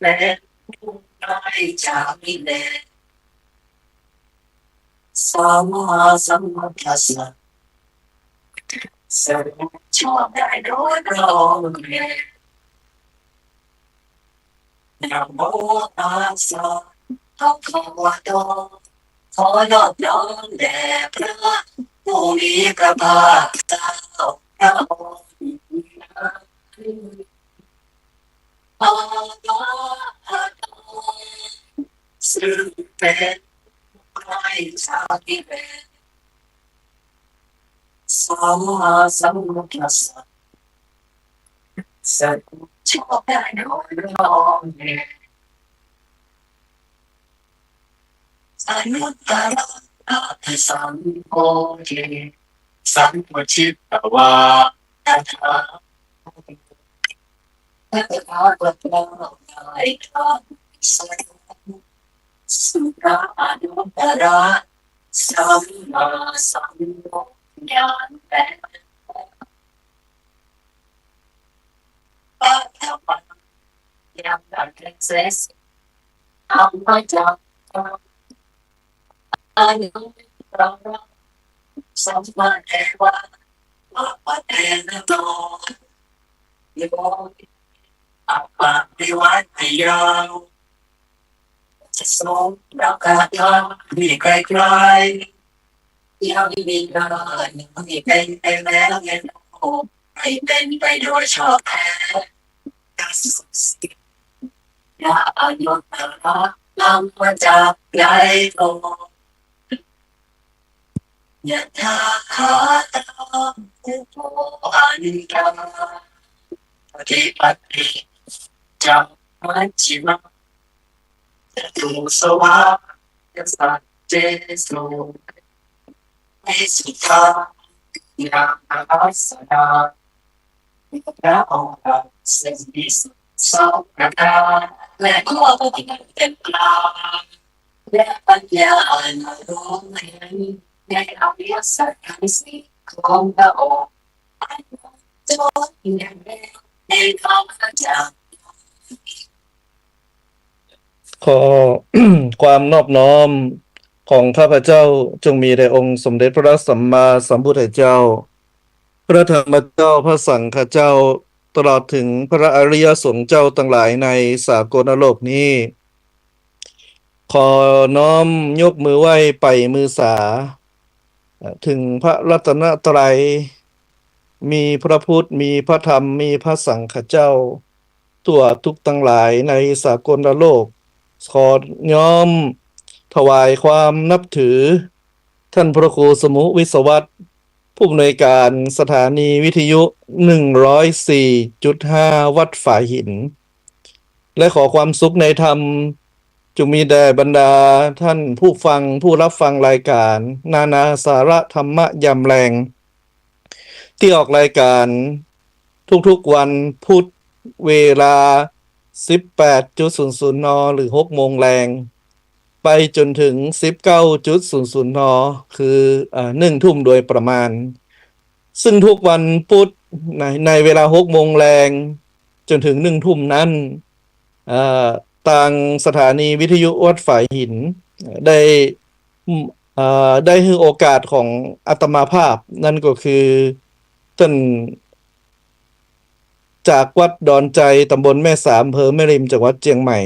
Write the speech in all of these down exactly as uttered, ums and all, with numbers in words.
แลผู้ไกลจากกิเลส สัมมาสัมพุทธัสสะ สรุปชอบได้โดยพระองค์เอง นะโมตัสสะ ภะคะวะโต ขอนอบน้อมแด่พระผู้มีพระภาคเจ้าพระองค์นั้น อะระหะโต ซึ่งเป็นผู้ไกลจากกิเลส สัมมาสัมพุทธัสสะ สรุปชอบได้โดยพระองค์เอง อนุตตรังอภิสัมโพธิ สัมโพธิภาวะ ตถาคต ตถาคตเจ้าได้ตรัสสัจจะ สุดาอนุตตรสัมมาสัมโพธิญาณแล้ว ปัทมัง ยังอันเป็นเศษ ธรรมจักกัง อนุตตรัง สัมมาเทวะ ปะปะเทนะโต โย อัปปะวิวัตติยัง จะทรงประกาศธรรมที่ไกลๆ ยังมิได้ ยังไม่เป็นไปแล้วแล ให้เป็นไปโดยชอบแท้ ยะอนุตตรธรรมจักไกลโพ้น ยถาคตา อุปโพ อันตา ปฏิปัตติ จักมัชฌิมา จตุสวา ยสัจเจสุ วิสุทธา ญาณทัสสนา พระองค์ตรัสสิ่งนี้สองประการ และข้อปฏิบัติเป็นกลาง และปัญญาอันรู้เห็นในอริยสัจทั้งสี่ของพระองค์ อันจบอย่างแน่ในธรรมจักร ขอ ความนอบน้อมของข้าพเจ้าจงมีแด่องค์สมเด็จพระสัมมาสัมพุทธเจ้า พระธรรมเจ้า พระสังฆเจ้า ตลอดถึงพระอริยสงฆ์เจ้าตังหลายในสากลโลกนี้ ขอน้อมยกมือไหว้ไพร่มือสา เอ่อ ถึงพระรัตนตรัย มีพระพุทธ มีพระธรรม มีพระสังฆเจ้า ทั่วทุกตังหลายในสากลโลก ขอน้อมถวายความนับถือ ท่านพระครูสมุห์ วิศวัตร ผู้อำนวยการสถานีวิทยุ หนึ่งร้อยสี่จุดห้า วัดฝายหิน และขอความสุขในธรรม จงมีแด่บรรดาท่านผู้ฟัง ผู้รับฟังรายการ นานาสาระธรรมะยามแลง ที่ออกรายการทุกๆวันพุธ เวลา สิบแปดจุดศูนย์ศูนย์ น. หรือ หกโมงแลง ไปจนถึง สิบเก้าจุดศูนย์ศูนย์ น. คือ เอ่อ หนึ่งทุ่มโดยประมาณ ซึ่งทุกวันพุธใน ในเวลา หกโมงแลง จนถึง หนึ่งทุ่มนั้น เอ่อ ตางสถานีวิทยุวัดฝายหิน ได้ เอ่อ ได้หื้อโอกาสของอาตมาภาพ นั่นก็คือ ต้าน จากวัดดอนไจ ตำบลแม่สาม อำเภอแม่ริม จังหวัดเจียงใหม่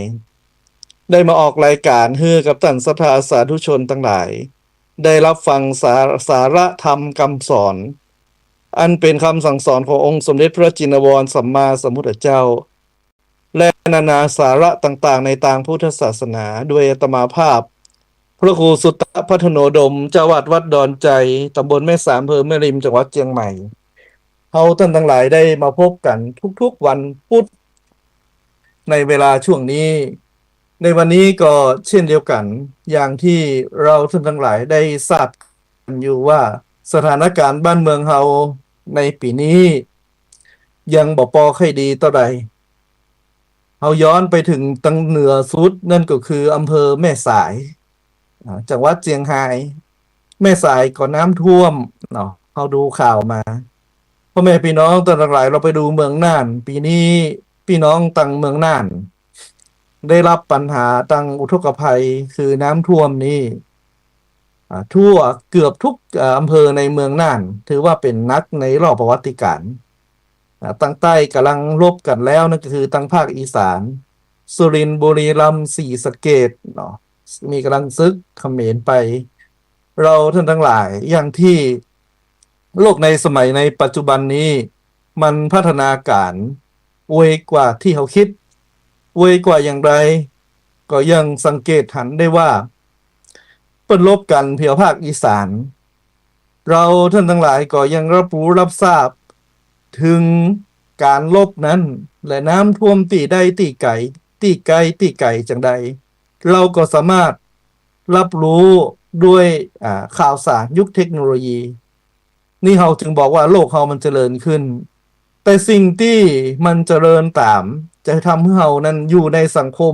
ได้มาออกรายการหื้อกับต้านศรัทธาสาธุชนตังหลาย ได้รับฟังสา- สาระธรรมกำสอน อันเป๋นกำสั่งสอนขององค์สมเด็จพระจินวรสัมมาสัมพุทธเจ้า และนานาสาระต่างๆ ในตางพุทธศาสนา โดยอาตมาภาพ พระครูสุตตะภัทโนดม เจ้าอาวาสวัดดอนไจ ตำบลแม่สาม อำเภอแม่ริม จังหวัดเจียงใหม่ เฮาต้านตังหลายได้มาพบกั๋นทุกๆวันพุธ ในเวลาช่วงนี้ ในวันนี้ก็เช่นเดียวกั๋น อย่างตี้เฮาต้านตังหลายได้ทราบกั๋นอยู่ว่า สถานการณ์บ้านเมืองเฮาในปี๋นี้ ยังบ่ปอใค่ดีเต้าใด เฮาย้อนไปเถิงตางเหนือสุด นั่นก็คืออำเภอแม่สาย อ่า จังหวัดเจียงฮาย แม่สายก็น้ำท่วมเนาะ เฮาดูข่าวมา ป้อแม่ปี้น้องต้านตังหลาย ลองไปดูเมืองน่าน ปี๋นี้ปี้น้องตางเมืองน่าน ได้ฮับปัญหาตังอุทกภัยคือน้ำท่วมนี้ อ่า ทั่วเกือบทุก เอ่อ อำเภอในเมืองน่าน ถือว่าเป๋นหนักในรอบประวัติกาล อ่า ตังใต้ก่ำลังรบกั๋นแล้ว นั่นก็คือตังภาคอีสาน สุรินทร์ บุรีรัมย์ ศรีสะเกษเนาะ มีก่ำลังศึกเขมรไป เฮาต้านตังหลาย อย่างตี้โลกในสมัยในปัจจุบันนี้ มันพัฒนาก๋านไวกว่าตี้เฮาคิด ไวกว่าอย่างใด ก็ยังสังเกตหันได้ว่า เปิ้นรบกั๋นแถวภาคอีสาน เฮาต้านตังหลายก็ยังฮับฮู้ฮับทราบเถิงก๋านรบนั้น และน้ำท่วมตี้ใดตี้ไก๋ ตี้ใก้ตี้ไก๋จั่งใด เฮาก็สามารถฮับฮู้ด้วย อ่า ข่าวสารยุคเทคโนโลยี นี่เฮาจึงบอกว่าโลกเฮามันเจริญขึ้น แต่สิ่งตี้มันเจริญต๋าม จะทำหื้อเฮานั้นอยู่ในสังคม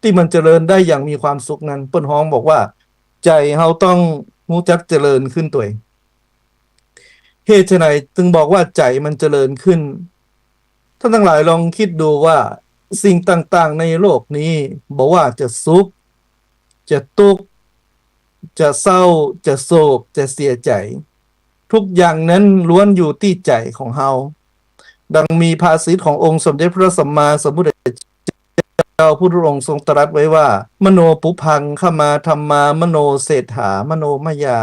ตี้มันเจริญได้อย่างมีความสุขนั้น เปิ้นฮ้องบอกว่า ใจ๋เฮาต้องฮู้จักเจริญขึ้นตวย เหตุไฉนจึงบอกว่าใจ๋มันเจริญขึ้น ต้านตังหลายลองกึ๊ดดูว่าสิ่งต่างๆ ในโลกนี้ บ่ว่าจะสุข จะตุ๊กข์ จะเศร้า จะโศก จะเสียใจ๋ ทุกอย่างนั้นล้วนอยู่ตี้ใจ๋ของเฮา ดังมีภาษิตขององค์สมเด็จพระสัมมาสัมพุทธเจ้าพุทธองค์ทรงตรัสไว้ว่า มโนปุพพัง ขมาธัมมา มโนเศรษฐา มโนมยา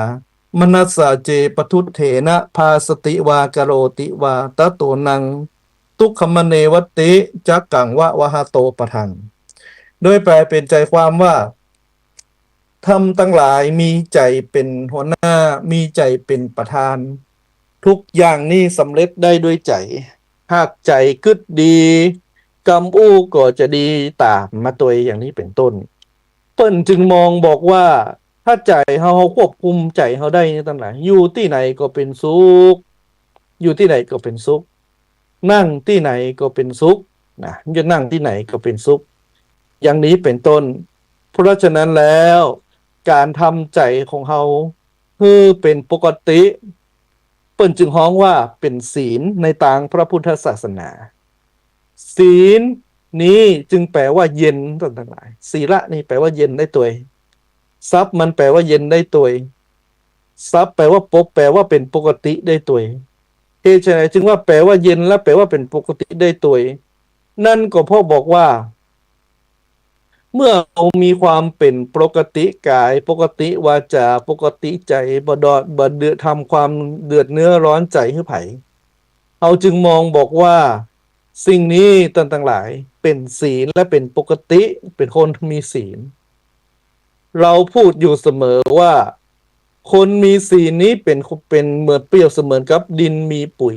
มนัสสา เจ ปทุฏเถนะ ภาสติวา กะโรติวา ตะโต นัง ตุ๊กขมะเนวะติ จักกังวะวะหะโต ปะทัง โดยแปลเป๋นใจ๋ความว่า ธรรมตังหลายมีใจ๋เป๋นหัวหน้า มีใจ๋เป๋นประธาน ทุกอย่างนี้สำเร็จได้ด้วยใจ๋ หากใจ๋กึ๊ดดี กำอู้ก็จะดีต๋ามมาตวย อย่างนี้เป๋นต้น เปิ้นจึงมองบอกว่า ถ้าใจ๋เฮา เฮาควบคุมใจ๋เฮาได้นี่ตังหลาย อยู่ตี้ไหนก็เป๋นสุข อยู่ตี้ไหนก็เป๋นสุข นั่งตี้ไหนก็เป๋นสุขนะ จะนั่งตี้ไหนก็เป๋นสุข อย่างนี้เป๋นต้น เพราะฉะนั้นแล้ว ก๋านทำใจ๋ของเฮาหื้อเป๋นปกติ เปิ้นจึงฮ้องว่าเป๋นศีลในตางพระพุทธศาสนา ศีลนี้จึงแปลว่าเย็น ต้านตังหลาย ศีละนี่แปลว่าเย็นได้ตวย ศัพท์มันแปลว่าเย็นได้ตวย ศัพท์แปลว่าปก แปลว่าเป๋นปกติได้ตวย เหตุไฉนจึงว่าแปลว่าเย็นและแปลว่าเป๋นปกติได้ตวย นั่นก็เพราะบอกว่า เมื่อเฮามีความเป๋นปกติก๋าย ปกติวาจา ปกติใจ๋ บ่ดอด บ่เดือด ทำความเดือดเนื้อร้อนใจ๋หื้อใผ เฮาจึงมองบอกว่า สิ่งนี้ต้านตังหลาย เป๋นศีลและเป๋นปกติ เป๋นคนมีศีล เฮาพูดอยู่เสมอว่า คนมีศีลนี้เป๋น เป๋นเหมือน เปรียบเสมือนกับดินมีปุ๋ย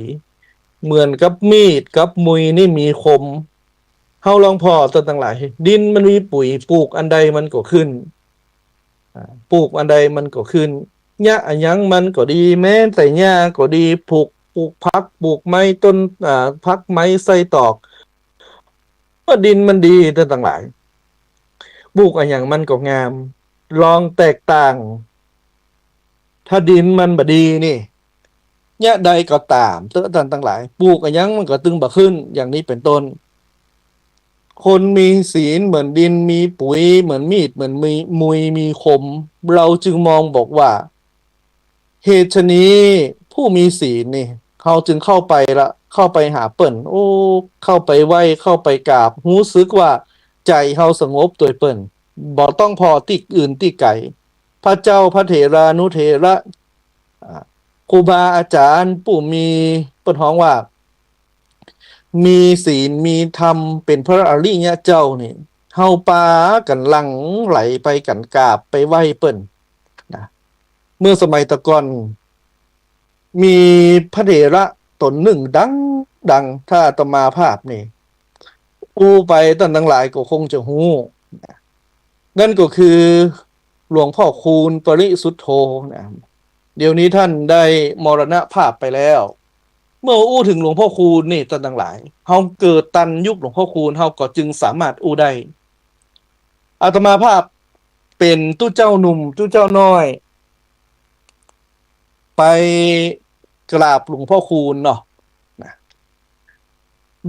เหมือนกับมีดกับมุยนี่มีคม เฮาลองผ่อต้านตังหลาย ดินมันมีปุ๋ย ปลูกอันใดมันก็ขึ้น อ่า ปลูกอันใดมันก็ขึ้น หญ้าอะหยังมันก็ดี แม้แต่หญ้าก็ดี ปลูก ปลูกผัก ปลูกไม้ ต้น อ่า ผักไม้ไส้ตอก เมื่อดินมันดีต้านตังหลาย ปลูกอะหยังมันก็งาม ลองแตกต่าง ถ้าดินมันบ่ดีนี่ หญ้าใดก็ต๋ามเต๊อะต้านตังหลาย ปลูกอะหยังมันก็ตึงบ่ขึ้น อย่างนี้เป๋นต้น คนมีศีลเหมือนดินมีปุ๋ย เหมือนมีด เหมือนมี มุยมีคม เฮาจึงมองบอกว่า เหตุฉะนี้ผู้มีศีลนี่ เฮาจึงเข้าไปละ เข้าไปหาเปิ้น โอ้ เข้าไปไหว้ เข้าไปกราบ ฮู้สึกว่าใจ๋เฮาสงบตวยเปิ้น บ่ต้องผ่อตี้อื่นตี้ไก๋ พระเจ้า พระเถรานุเถระ อ่า ครูบาอาจ๋ารย์ผู้มี เปิ้นฮ้องว่า มีศีลมีธรรม เป๋นพระอริยะเจ้านี่ เฮาปากั๋นหลั่งไหลไปกั๋นกราบไปไหว้เปิ้นนะ เมื่อสมัยตะก่อน มีพระเถระต๋นนึ่งดัง ดัง ถ้าอาตมาภาพนี่อู้ไปต้านตังหลายก็คงจะฮู้นะ นั่นก็คือหลวงพ่อคูณปริสุทธโธนะ เดี๋ยวนี้ต้านได้มรณภาพไปแล้ว เมื่ออู้เถิงหลวงพ่อคูณนี่ต้านตังหลาย เฮาเกิดตันยุคหลวงพ่อคูณ เฮาก็จึงสามารถอู้ได้ อาตมาภาพเป๋นตุ๊เจ้าหนุ่มตุ๊เจ้าน้อย ไปกราบหลวงพ่อคูณเนาะนะ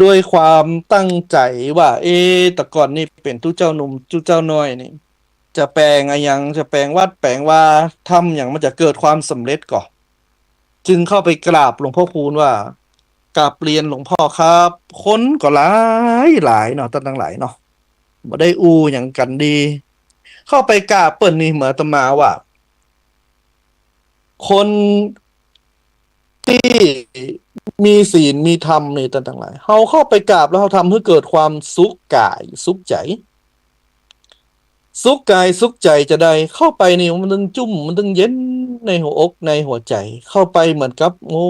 ด้วยความตั้งใจ๋ว่า เอ๊ะ แต่ก่อนนี่เป๋นตุ๊เจ้าหนุ่มตุ๊เจ้าน้อยนี่ จะแป๋งอะหยัง จะแป๋งวัดแป๋งวา ทำหยังมันจะเกิดความสำเร็จก่อ จึงเข้าไปกราบหลวงพ่อคูณว่า กราบเรียนหลวงพ่อครับ คนก็หลายหลายเนาะ ต้านตังหลายเนาะ บ่ได้อู้หยังกั๋นดี เข้าไปกราบเปิ้นนี่เหมือนอาตมาว่า คนตี้มีศีลมีธรรมนี่ต้านตังหลาย เฮาเข้าไปกราบแล้วเฮาทำหื้อเกิดความสุขก๋ายสุขใจ๋ สุขก๋ายสุขใจ๋จะใด เข้าไปนี่มันตึงจุ่ม มันตึงเย็นในหัวอกในหัวใจ๋ เข้าไปเหมือนกับ โอ้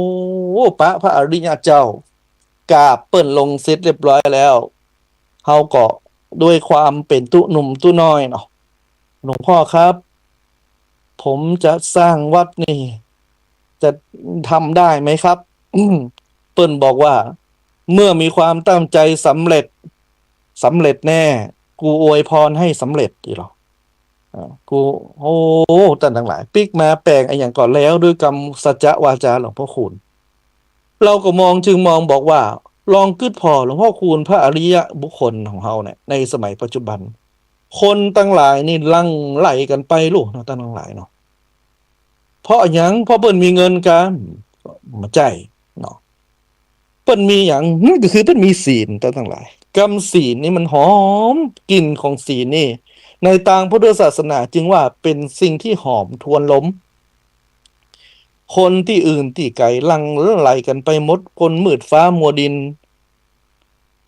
ปะพระอริยะเจ้า กราบเปิ้นลงเสร็จเรียบร้อยแล้ว เฮาก็ด้วยความเป๋นตุ๊หนุ่มตุ๊น้อยเนาะ หลวงพ่อครับ ผมจะสร้างวัดนี่ จะทำได้ไหมครับ เปิ้นบอกว่า เมื่อมีความตั้งใจ๋สำเร็จ สำเร็จแน่ กูอวยพรให้สำเร็จ อีหลอ อ่า กู โอ้ ต้านตังหลาย ปิ๊กมาแป๋งอะหยังก่อแล้วด้วยกำสัจจะวาจาหลวงพ่อคูณ เฮาก็มอง จึงมองบอกว่า ลองกึ๊ดผ่อหลวงพ่อคูณพระอริยะบุคคลของเฮาเนี่ย ในสมัยปัจจุบัน คนตังหลายนี่หลั่งไหลกั๋นไปลูกเนาะ ต้านตังหลายเนาะ เพราะอะหยัง เพราะเปิ้นมีเงินกั๋น บ่ใจ้เนาะ เปิ้นมีหยัง นั่นก็คือเปิ้นมีศีล ต้านตังหลาย กำศีลนี่มันหอม กลิ่นของศีลนี่ ในตางพุทธศาสนาจึงว่าเป๋นสิ่งที่หอมทวนลม คนตี้อื่นตี้ไก๋หลั่งไหลกั๋นไปหมด คนมืดฟ้ามัวดิน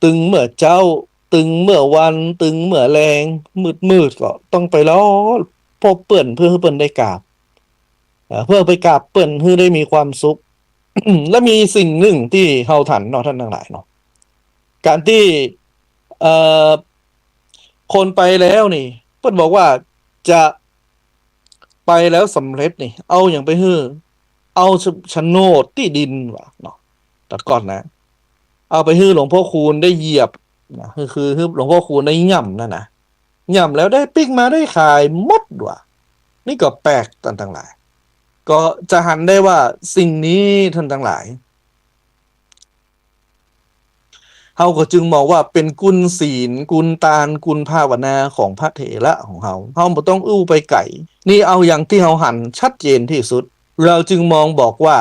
ตึงเมื่อเจ๊า ตึงเมื่อวัน ตึงเมื่อแลง มืดๆ ก็ต้องไปลอพบเปิ้น เพื่อหื้อเปิ้นได้กราบ เอ่อ เพื่อไปกราบเปิ้นหื้อได้มีความสุข และมีสิ่งนึ่งตี้เฮาตันเนาะ ต้านตังหลายเนาะ ก๋านตี้ เอ่อ คนไปแล้วนี่ เปิ้นบอกว่าจะไปแล้วสำเร็จนี่ เอาหยังไปหื้อ เอาโฉ- โฉนดตี้ดินวะเนาะ แต่ก่อนนะ เอาไปหื้อหลวงพ่อคูณได้เหยียบนะ คือ คือหื้อหลวงพ่อคูณได้หย่ำนั่นนะ หย่ำแล้วได้ปิ๊กมาได้ขายหมดวะ นี่ก็แปลก ต้านตังหลาย ก็จะหันได้ว่าสิ่งนี้ ต้านตังหลาย เฮาก็จึงมองว่าเป๋นกุณศีล กุณตาน กุณภาวนาของพระเถระของเฮา เฮาบ่ต้องอู้ไปไก๋ นี่เอาอย่างตี้เฮาหันชัดเจนตี้สุด เฮาจึงมองบอกว่า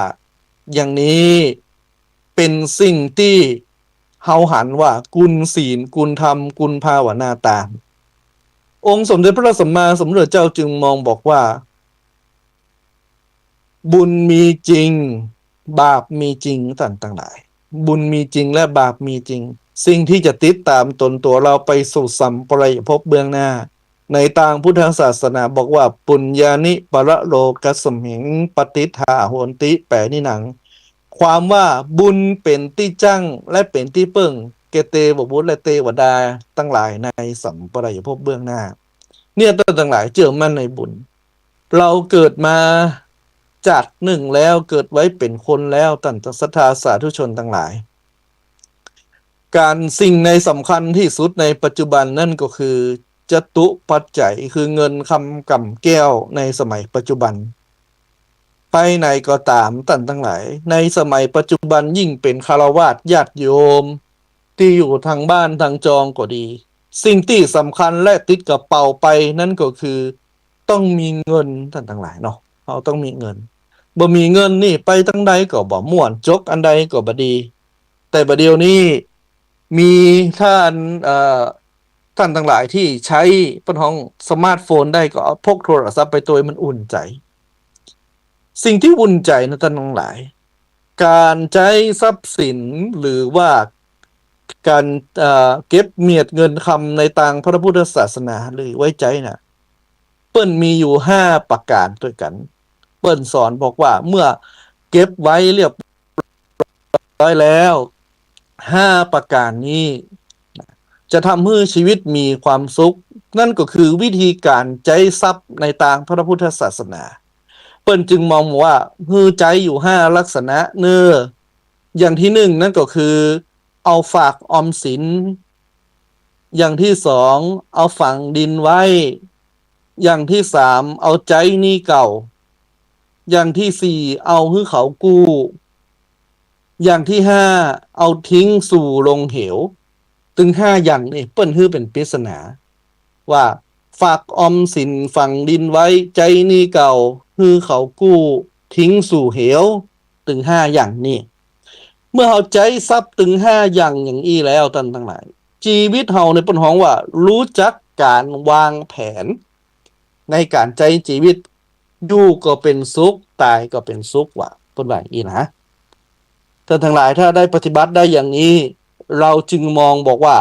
อย่างนี้เป๋นสิ่งตี้เฮาหันว่ากุณศีล กุณธรรม กุณภาวนาตาน องค์สมเด็จพระสัมมาสัมพุทธเจ้าจึงมองบอกว่า บุญมีจริง บาปมีจริง ต้านตังหลาย บุญมีจริงและบาปมีจริง สิ่งที่จะติดต๋ามตนตั๋วเฮาไปสู่สัมปรายภพเบื้องหน้า ในตางพุทธศาสนาบอกว่า ปุญญานิปรโลกัสสมิง ปฏิฏฐาโหนติ แป๋นี่หนัง ความว่าบุญเป๋นตี้จั้งและเป๋นตี้เปิ้ง แก่เตวบุตรและเตวดาตังหลายในสัมปรายภพเบื้องหน้า เนี่ย ต้านตังหลายเจื้อมั่นในบุญ เฮาเกิดมาจาตินึ่งแล้ว เกิดไว้เป๋นคนแล้ว ต้านศรัทธาสาธุชนตังหลาย ก๋านสิ่งในสำคัญตี้สุดในปัจจุบันนั่นก็คือ จตุปัจจัย คือเงินคำก๋ำแก้วในสมัยปัจจุบัน ไปไหนก็ต๋าม ต้านตังหลาย ในสมัยปัจจุบันยิ่งเป๋นฆราวาสญาติโยม ตี้อยู่ตางบ้านตางจองก็ดี สิ่งตี้สำคัญและติดกระเป๋าไปนั่นก็คือ ต้องมีเงิน ต้านตังหลายเนาะ เฮาต้องมีเงิน บ่มีเงินนี่ไปตางใดก็บ่ม่วน จกอันใดก็บ่ดี แต่บ่าเดี่ยวนี้มีต้าน เอ่อ ต้านตังหลายตี้ใจ๊เปิ้นฮ้องสมาร์ทโฟนได้ก็เอาพกโทรศัพท์ไปตวยมันอุ่นใจ๋ สิ่งตี้อุ่นใจ๋นะต้านตังหลาย ก๋านใจ๊ทรัพย์สินหรือว่าก๋าน เอ่อ เก็บเมียดเงินคำในตางพระพุทธศาสนาหรือไว้ใจ๊น่ะ เปิ้นมีอยู่ห้าประก๋านตวยกั๋น เปิ้นสอนบอกว่าเมื่อเก็บไว้เรียบร้อยแล้ว ห้าประก๋านนี้จะทำหื้อชีวิตมีความสุข นั่นก็คือวิธีก๋านใจ๊ทรัพย์ในตางพระพุทธศาสนา เปิ้นจึงมองว่าหื้อใจ๊อยู่ห้าลักษณะเน่อ อย่างตี้นึ่งนั่นก็คือ เอาฝากออมสิน อย่างตี้สอง เอาฝังดินไว้ อย่างตี้สาม เอาใจ๊หนี้เก่า อย่างตี้สี่ เอาหื้อเขากู้ อย่างตี้ห้า เอาทิ้งสู่ลงเหว ตึงห้าอย่างนี่เปิ้นหื้อเป๋นปริศนา ว่า ฝากออมสินฝังดินไว้ ใจ๊หนี้เก่าหื้อเขากู้ ทิ้งสู่เหว ตึงห้าอย่างนี่ เมื่อเฮาใจ๊ทรัพย์ตึงห้าอย่างอย่างอี้แล้วต้านตังหลาย จีวิตเฮาเนี่ยเปิ้นฮ้องว่า ฮู้จักก๋านวางแผน ในก๋านใจ๊จีวิต อยู่ก็เป๋นสุข ต๋ายก็เป๋นสุข ว่า เปิ้นว่าอย่างอี้นะ ต้านตังหลาย ถ้าได้ปฏิบัติได้อย่างนี้ เฮาจึงมองบอกว่า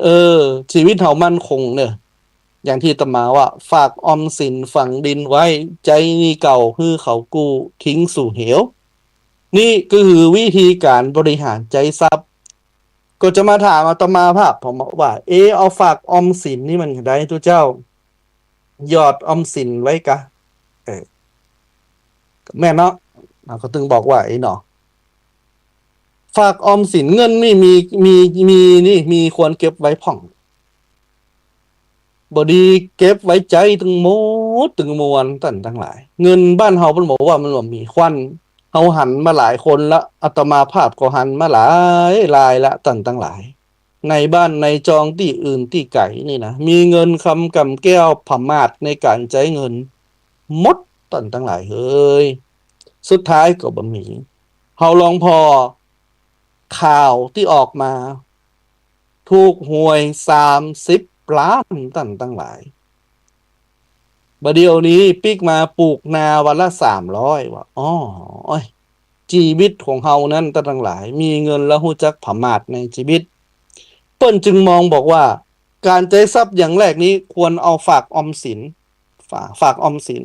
เออ จีวิตเฮามั่นคงเน่อ อย่างตี้อาตมาว่า ฝากออมสินฝังดินไว้ ใจ๊หนี้เก่าหื้อเขากู้ ทิ้งสู่เหว นี่ก็คือวิธีก๋านบริหารใจ๊ทรัพย์ ก็จะมาถามอาตมาภาพ ผมว่า เอ เอาฝากออมสินนี่มันจะใดตุ๊เจ้า หยอดออมสินไว้กา เออ แม่นเนาะ เฮาก็ตึงบอกว่า เอ เนาะ ฝากออมสิน เงินนี่มี มี มีนี่ มีควรเก็บไว้พ่อง บ่ดีเก็บไว้ใจ๊ตึงหมดตึงมวล ต้านตังหลาย เงินบ้านเฮาเปิ้นบอกว่ามันบ่มีควัน เฮาหันมาหลายคนละ อาตมาภาพก็หันมาหลายรายละ ต้านตังหลาย ในบ้านในจองตี้อื่นตี้ไก๋นี่นะ มีเงินคำกำแก้วผมาดในก๋านใจ๊เงินหมด ต้านตังหลายเฮย สุดท้ายก็บ่มี เฮาลองผ่อข่าวตี้ออกมา ถูกหวยสามสิบล้าน ต้านตังหลาย บ่าเดี่ยวนี้ปิ๊กมาปลูกนาวันละสามร้อย ว่า อ้อ โอ้ย จีวิตของเฮานั้น ต้านตังหลาย มีเงินแล้วฮู้จักผมาดในจีวิต เปิ้นจึงมองบอกว่า ก๋านใจ๊ทรัพย์อย่างแรกนี้ควรเอาฝากออมสิน ฝาก ฝากออมสิน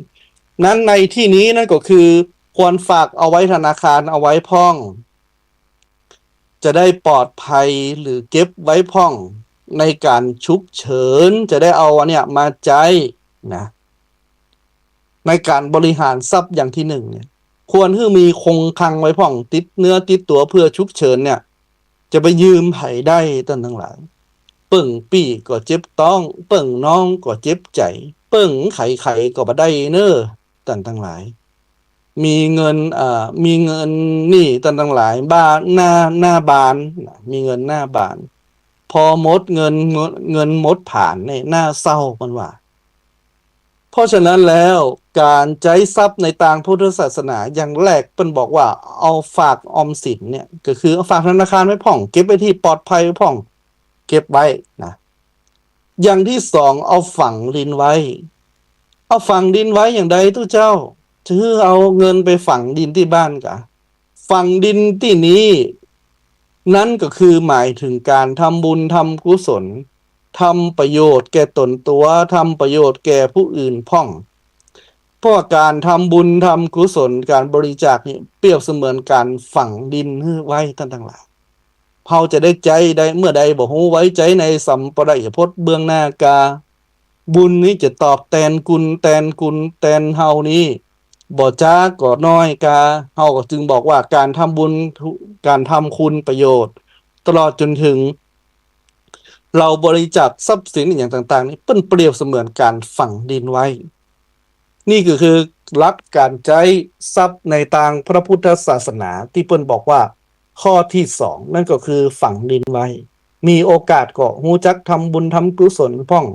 นั้นในตี้นี้นั้นก็คือ ควรฝากเอาไว้ธนาคารเอาไว้พ่อง จะได้ปลอดภัยหรือเก็บไว้พ่องในก๋านฉุกเฉิน จะได้เอาอันเนี้ยมาใจ๊นะ ในก๋านบริหารทรัพย์อย่างตี้หนึ่งเนี่ย ควรหื้อมีคงคลังไว้พ่อง ติดเนื้อติดตั๋วเผื่อฉุกเฉินเนี่ย จะไปยืมใผได้ ต้านตังหลาย เปิ้งปี้ก็เจ็บต๊อง เปิ้งน้องก็เจ็บใจ๋ เปิ้งใครๆ ก็บ่ได้เน่อ ต้านตังหลาย มีเงิน เอ่อ มีเงินนี่ ต้านตังหลาย บ้า หน้า หน้าบาน มีเงินหน้าบาน พอหมดเงิน เงินหมดผานนี่ หน้าเศร้า เปิ้นว่า เพราะฉะนั้นแล้ว ก๋านใจ๊ทรัพย์ในตางพุทธศาสนา อย่างแรกเปิ้นบอกว่า เอาฝากออมสินเนี่ย ก็คือเอาฝากธนาคารไว้พ่อง เก็บไว้ตี้ปลอดภัยไว้พ่อง เก็บไว้นะ อย่างตี้สอง เอาฝังดินไว้ เอาฝังดินไว้อย่างใดตุ๊เจ้า จะหื้อเอาเงินไปฝังดินตี้บ้านกา ฝังดินตี้นี้ นั้นก็คือหมายเถิงก๋านทำบุญทำกุศล ทำประโยชน์แก่ตนตั๋ว ทำประโยชน์แก่ผู้อื่นพ่อง เพราะก๋านทำบุญทำกุศล ก๋านบริจาคนี่เปรียบเสมือนก๋านฝังดินหื้อไว้ ต้านตังหลาย เฮาจะได้ใจ๊ได้เมื่อใดบ่ฮู้ ไว้ใจ๊ในสัมปรายภพเบื้องหน้ากา บุญนี้จะตอบแตนกุณ แตนกุณ แตนเฮานี้ บ่จ๊าก็น้อยกา เฮาก็จึงบอกว่าก๋านทำบุญ ก๋านทำคุณประโยชน์ ตลอดจ๋นเถิง เฮาบริจาคทรัพย์สินอะหยังต่างๆ นี่ เปิ้นเปรียบเสมือนก๋านฝังดินไว้ นี่ก็คือหลักก๋านใจ๊ทรัพย์ในตางพระพุทธศาสนาตี้เปิ้นบอกว่า ข้อตี้สอง นั้นก็คือฝังดินไว้ มีโอกาสก็ฮู้จักทำบุญทำกุศลพ่อง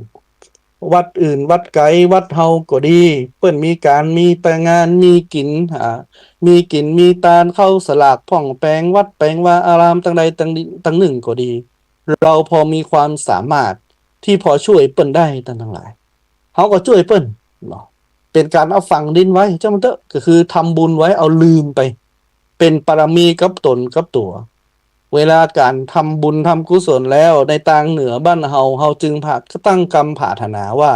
วัดอื่นวัดไก๋ วัดเฮาก็ดี เปิ้นมีก๋าน มีตางาน มีกิ๋น อ่า มีกิ๋น มีตาน เข้าสลากพ่อง แป๋งวัดแป๋งวาอาราม ตางใดตาง ตางนึ่งก็ดี เฮาพอมีความสามารถตี้พอจ้วยเปิ้นได้ ต้านตังหลาย เฮาก็จ้วยเปิ้นเนาะ เป๋นก๋านเอาฝังดินไว้ เจ้ามันเต๊อะ ก็คือทำบุญไว้ เอาลืมไป เป๋นปารมีกับตนกับตั๋ว เวลาก๋านทำบุญทำกุศลแล้ว ในตางเหนือบ้านเฮา เฮาจึงผะ ตั้งกำผาถนาว่า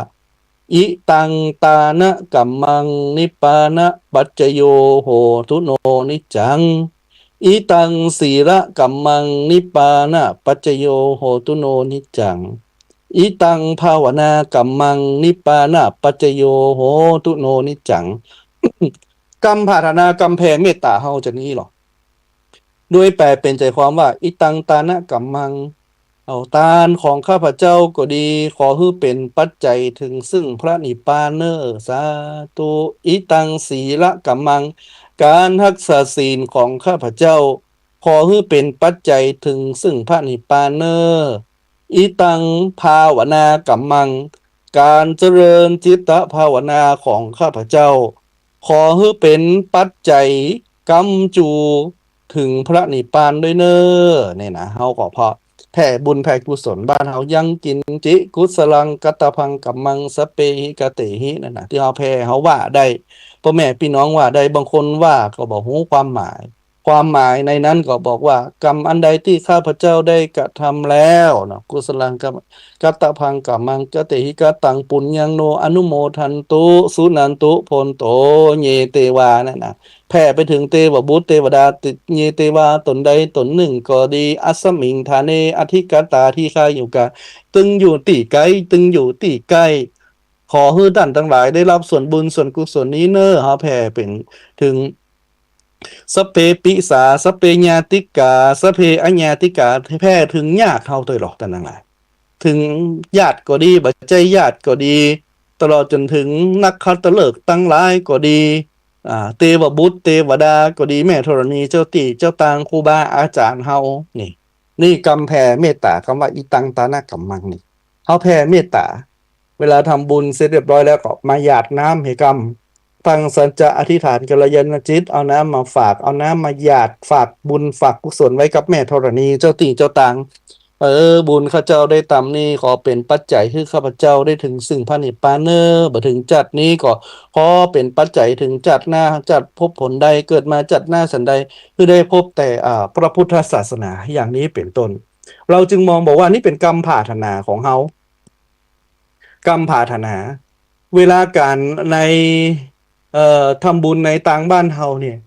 อิตังตานะกัมมัง นิปปานะปัจจโย โหตุโน นิจจัง อิตังสีละกัมมัง นิปปานะปัจจโย โหตุโน นิจจัง อิตังภาวนากัมมัง นิปปานะปัจจโย โหตุโน นิจจัง กำผาถนากำแผ่เมตต๋าเฮาจะนี้หรอ โดยแปลเป๋นใจ๋ความว่า อิตังตานะกัมมัง เอาตานของข้าพเจ้าก็ดี ขอหื้อเป๋นปัจจัยเถิงซึ่งพระนิพพานเน่อ สาธุ อิตังสีละกัมมัง ก๋านฮักษาศีลของข้าพเจ้า ขอหื้อเป๋นปัจจัยเถิงซึ่งพระนิพพานเน่อ อิตังภาวนากัมมัง ก๋านเจริญจิตตภาวนาของข้าพเจ้า ขอหื้อเป๋นปัจจัยก๊ำจู๋เถิงพระนิพพานด้วยเน่อ นี่นะ เฮาก็ผ่อแผ่บุญแผ่กุศล บ้านเฮายังกินจิ กุสลังกัตตะพังกัมมัง สัพเพหิกะเตหิ นั่นนะ ตี้เฮาแผ่เฮาว่าได้ ป้อแม่ปี้น้องว่าได้ บางคนว่าก็บ่ฮู้ความหมาย ความหมายในนั้นก็บอกว่า กรรมอันใดตี้ข้าพเจ้าได้กระทำแล้วเนาะ กุสลังกัม กัตตะพังกัมมัง กะเตหิกะตัง ปุญญังโน อนุโมทันตุ สุนันตุ โพนโต เย เตวา นั่นนะ แผ่ไปเถิงเตวบุตรเตวดา เย เตวา ต๋นใดต๋นนึ่งก็ดี อัสมิง ฐาเน อธิกตา ตี้ข้าอยู่ก๋า ตึงอยู่ตี้ใก้ ตึงอยู่ตี้ใก้ ขอหื้อต้านตังหลายได้ฮับส่วนบุญส่วนกุศลนี้เน่อ เฮาแผ่เป๋นเถิง สัพเพปิสา สัพเพญาติกา สัพเพอญาติกา แผ่เถิงญาติเฮาตวยลอ ต้านตังหลาย เถิงญาติก็ดี บ่ใจ้ญาติก็ดี ตลอดจ๋นเถิงนักขัตฤกษ์ตังหลายก็ดี อ่า เตวบุตรเตวดาก็ดี แม่ธรณี เจ้าตี้เจ้าตาง ครูบาอาจ๋ารย์เฮา นี่ นี่กำแผ่เมตต๋า กำว่าอิตังตานะกัมมังนี่ เฮาแผ่เมตต๋า เวลาทำบุญเสร็จเรียบร้อยแล้วก็มาหยาดน้ำหื้อกำ ตั้งสัจจะอธิษฐานกัลยาณจิต เอาน้ำมาฝาก เอาน้ำมาหยาด ฝากบุญฝากกุศลไว้กับแม่ธรณี เจ้าตี้เจ้าตาง เออ บุญข้าเจ้าได้ตำนี้ ขอเป๋นปัจจัยหื้อข้าพเจ้าได้เถิงซึ่งพระนิพพานเน่อ บ่เถิงจัดนี้ก็ขอเป๋นปัจจัยเถิงจัดหน้า จัดภพผลใด เกิดมาจัดหน้าสันใด หื้อได้พบแต่ อ่า พระพุทธศาสนา อย่างนี้เป๋นต้น เฮาจึงมองบอกว่านี่เป๋นกำผาถนาของเฮา กำผาถนา เวลาก๋านใน เอ่อ ทำบุญในตางบ้านเฮาเนี่ย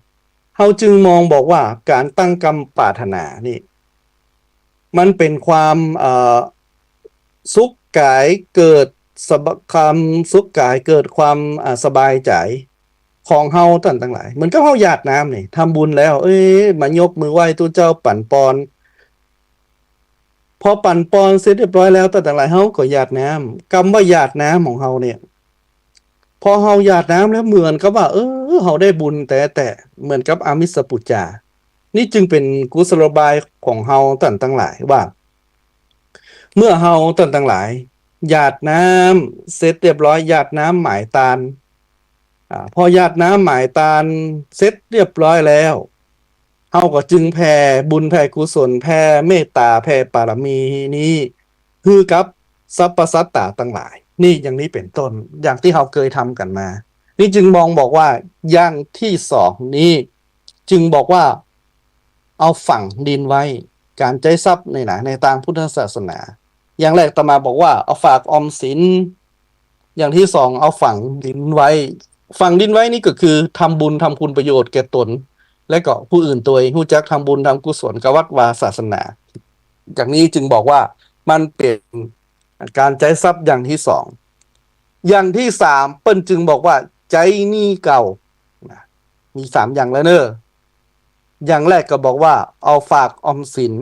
เฮาจึงมองบอกว่าก๋านตั้งกำผาถนานี่ มันเป๋นความ เอ่อ สุขก๋ายเกิดสบ- ความสุขก๋ายเกิดความ อ่า สบายใจ๋ของเฮาต้านตังหลาย เหมือนกับเฮาหยาดน้ำนี่ ทำบุญแล้ว เอ้ย มายกมือไหว้ตุ๊เจ้าปั๋นปอน พอปั๋นปอนเสร็จเรียบร้อยแล้ว ต้านตังหลาย เฮาก็หยาดน้ำ กำว่าหยาดน้ำของเฮาเนี่ย พอเฮาหยาดน้ำแล้วเหมือนกับว่า เออ เฮาได้บุญแต๊ๆ เหมือนกับอามิสปู๋จา นี่จึงเป๋นกุศโลบายของเฮาต้านตังหลายว่า เมื่อเฮาต้านตังหลาย หยาดน้ำเสร็จเรียบร้อย หยาดน้ำหมายตาน อ่า พอหยาดน้ำหมายตานเสร็จเรียบร้อยแล้ว เฮาก็จึงแผ่บุญแผ่กุศล แผ่เมตต๋า แผ่ปารมีนี้ หื้อกั๋สรรพสัตต๋าตังหลาย นี่อย่างนี้เป๋นต้น อย่างตี้เฮาเกยทำกั๋นมา นี่จึงมองบอกว่าอย่างตี้สองนี้ จึงบอกว่าเอาฝังดินไว้ ก๋านใจ๊ทรัพย์นี่นะ ในตางพุทธศาสนา อย่างแรกอาตมาบอกว่าเอาฝากออมสิน อย่างตี้สองเอาฝังดินไว้ ฝังดินไว้นี่ก็คือทำบุญทำคุณประโยชน์แก่ตน และก็ผู้อื่นตวย ฮู้จักทำบุญทำกุศลกับวัดวาศาสนา อย่างนี้จึงบอกว่ามันเป๋นก๋านใจ๊ทรัพย์อย่างตี้สอง อย่างตี้สามเปิ้นจึงบอกว่าใจ๊หนี้เก่า นะ มีสามอย่างแล้วเน่อ อย่างแรกก็บอกว่าเอาฝากออมสิน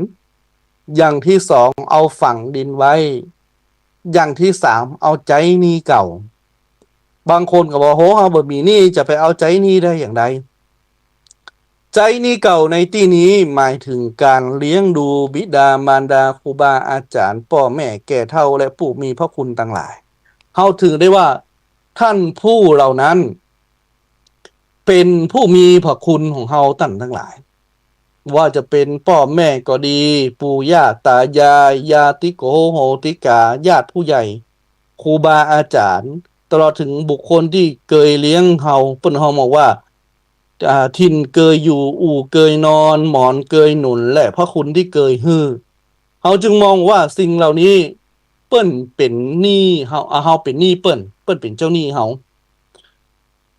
อย่างตี้สองเอาฝังดินไว้ อย่างตี้สามเอาใจ๊หนี้เก่า บางคนก็บอก โห เฮาบ่มีหนี้ จะไปเอาใจ๊หนี้ได้อย่างใด ใจ๊หนี้เก่าในตี้นี้หมายเถิงก๋านเลี้ยงดูบิดามารดา ครูบาอาจ๋ารย์ ป้อแม่แก่เฒ่า และผู้มีพระคุณตังหลาย เฮาถือได้ว่าต้านผู้เหล่านั้น เป๋นผู้มีพระคุณของเฮาต้านตังหลาย ว่าจะเป๋นป้อแม่ก็ดี ปู่ย่าต๋ายาย ญาติโกโหติกา ญาติผู้ใหญ่ ครูบาอาจ๋ารย์ ตลอดเถิงบุคคลตี้เกยเลี้ยงเฮา เปิ้นเฮามองว่า อ่า ถิ่นเกยอยู่ อู่เกยนอน หมอนเกยหนุน และพระคุณตี้เกยหื้อ เฮาจึงมองว่าสิ่งเหล่านี้เปิ้นเป๋นหนี้เฮา อ่า เฮาเป๋นหนี้เปิ้น เปิ้นเป๋นเจ้าหนี้เฮา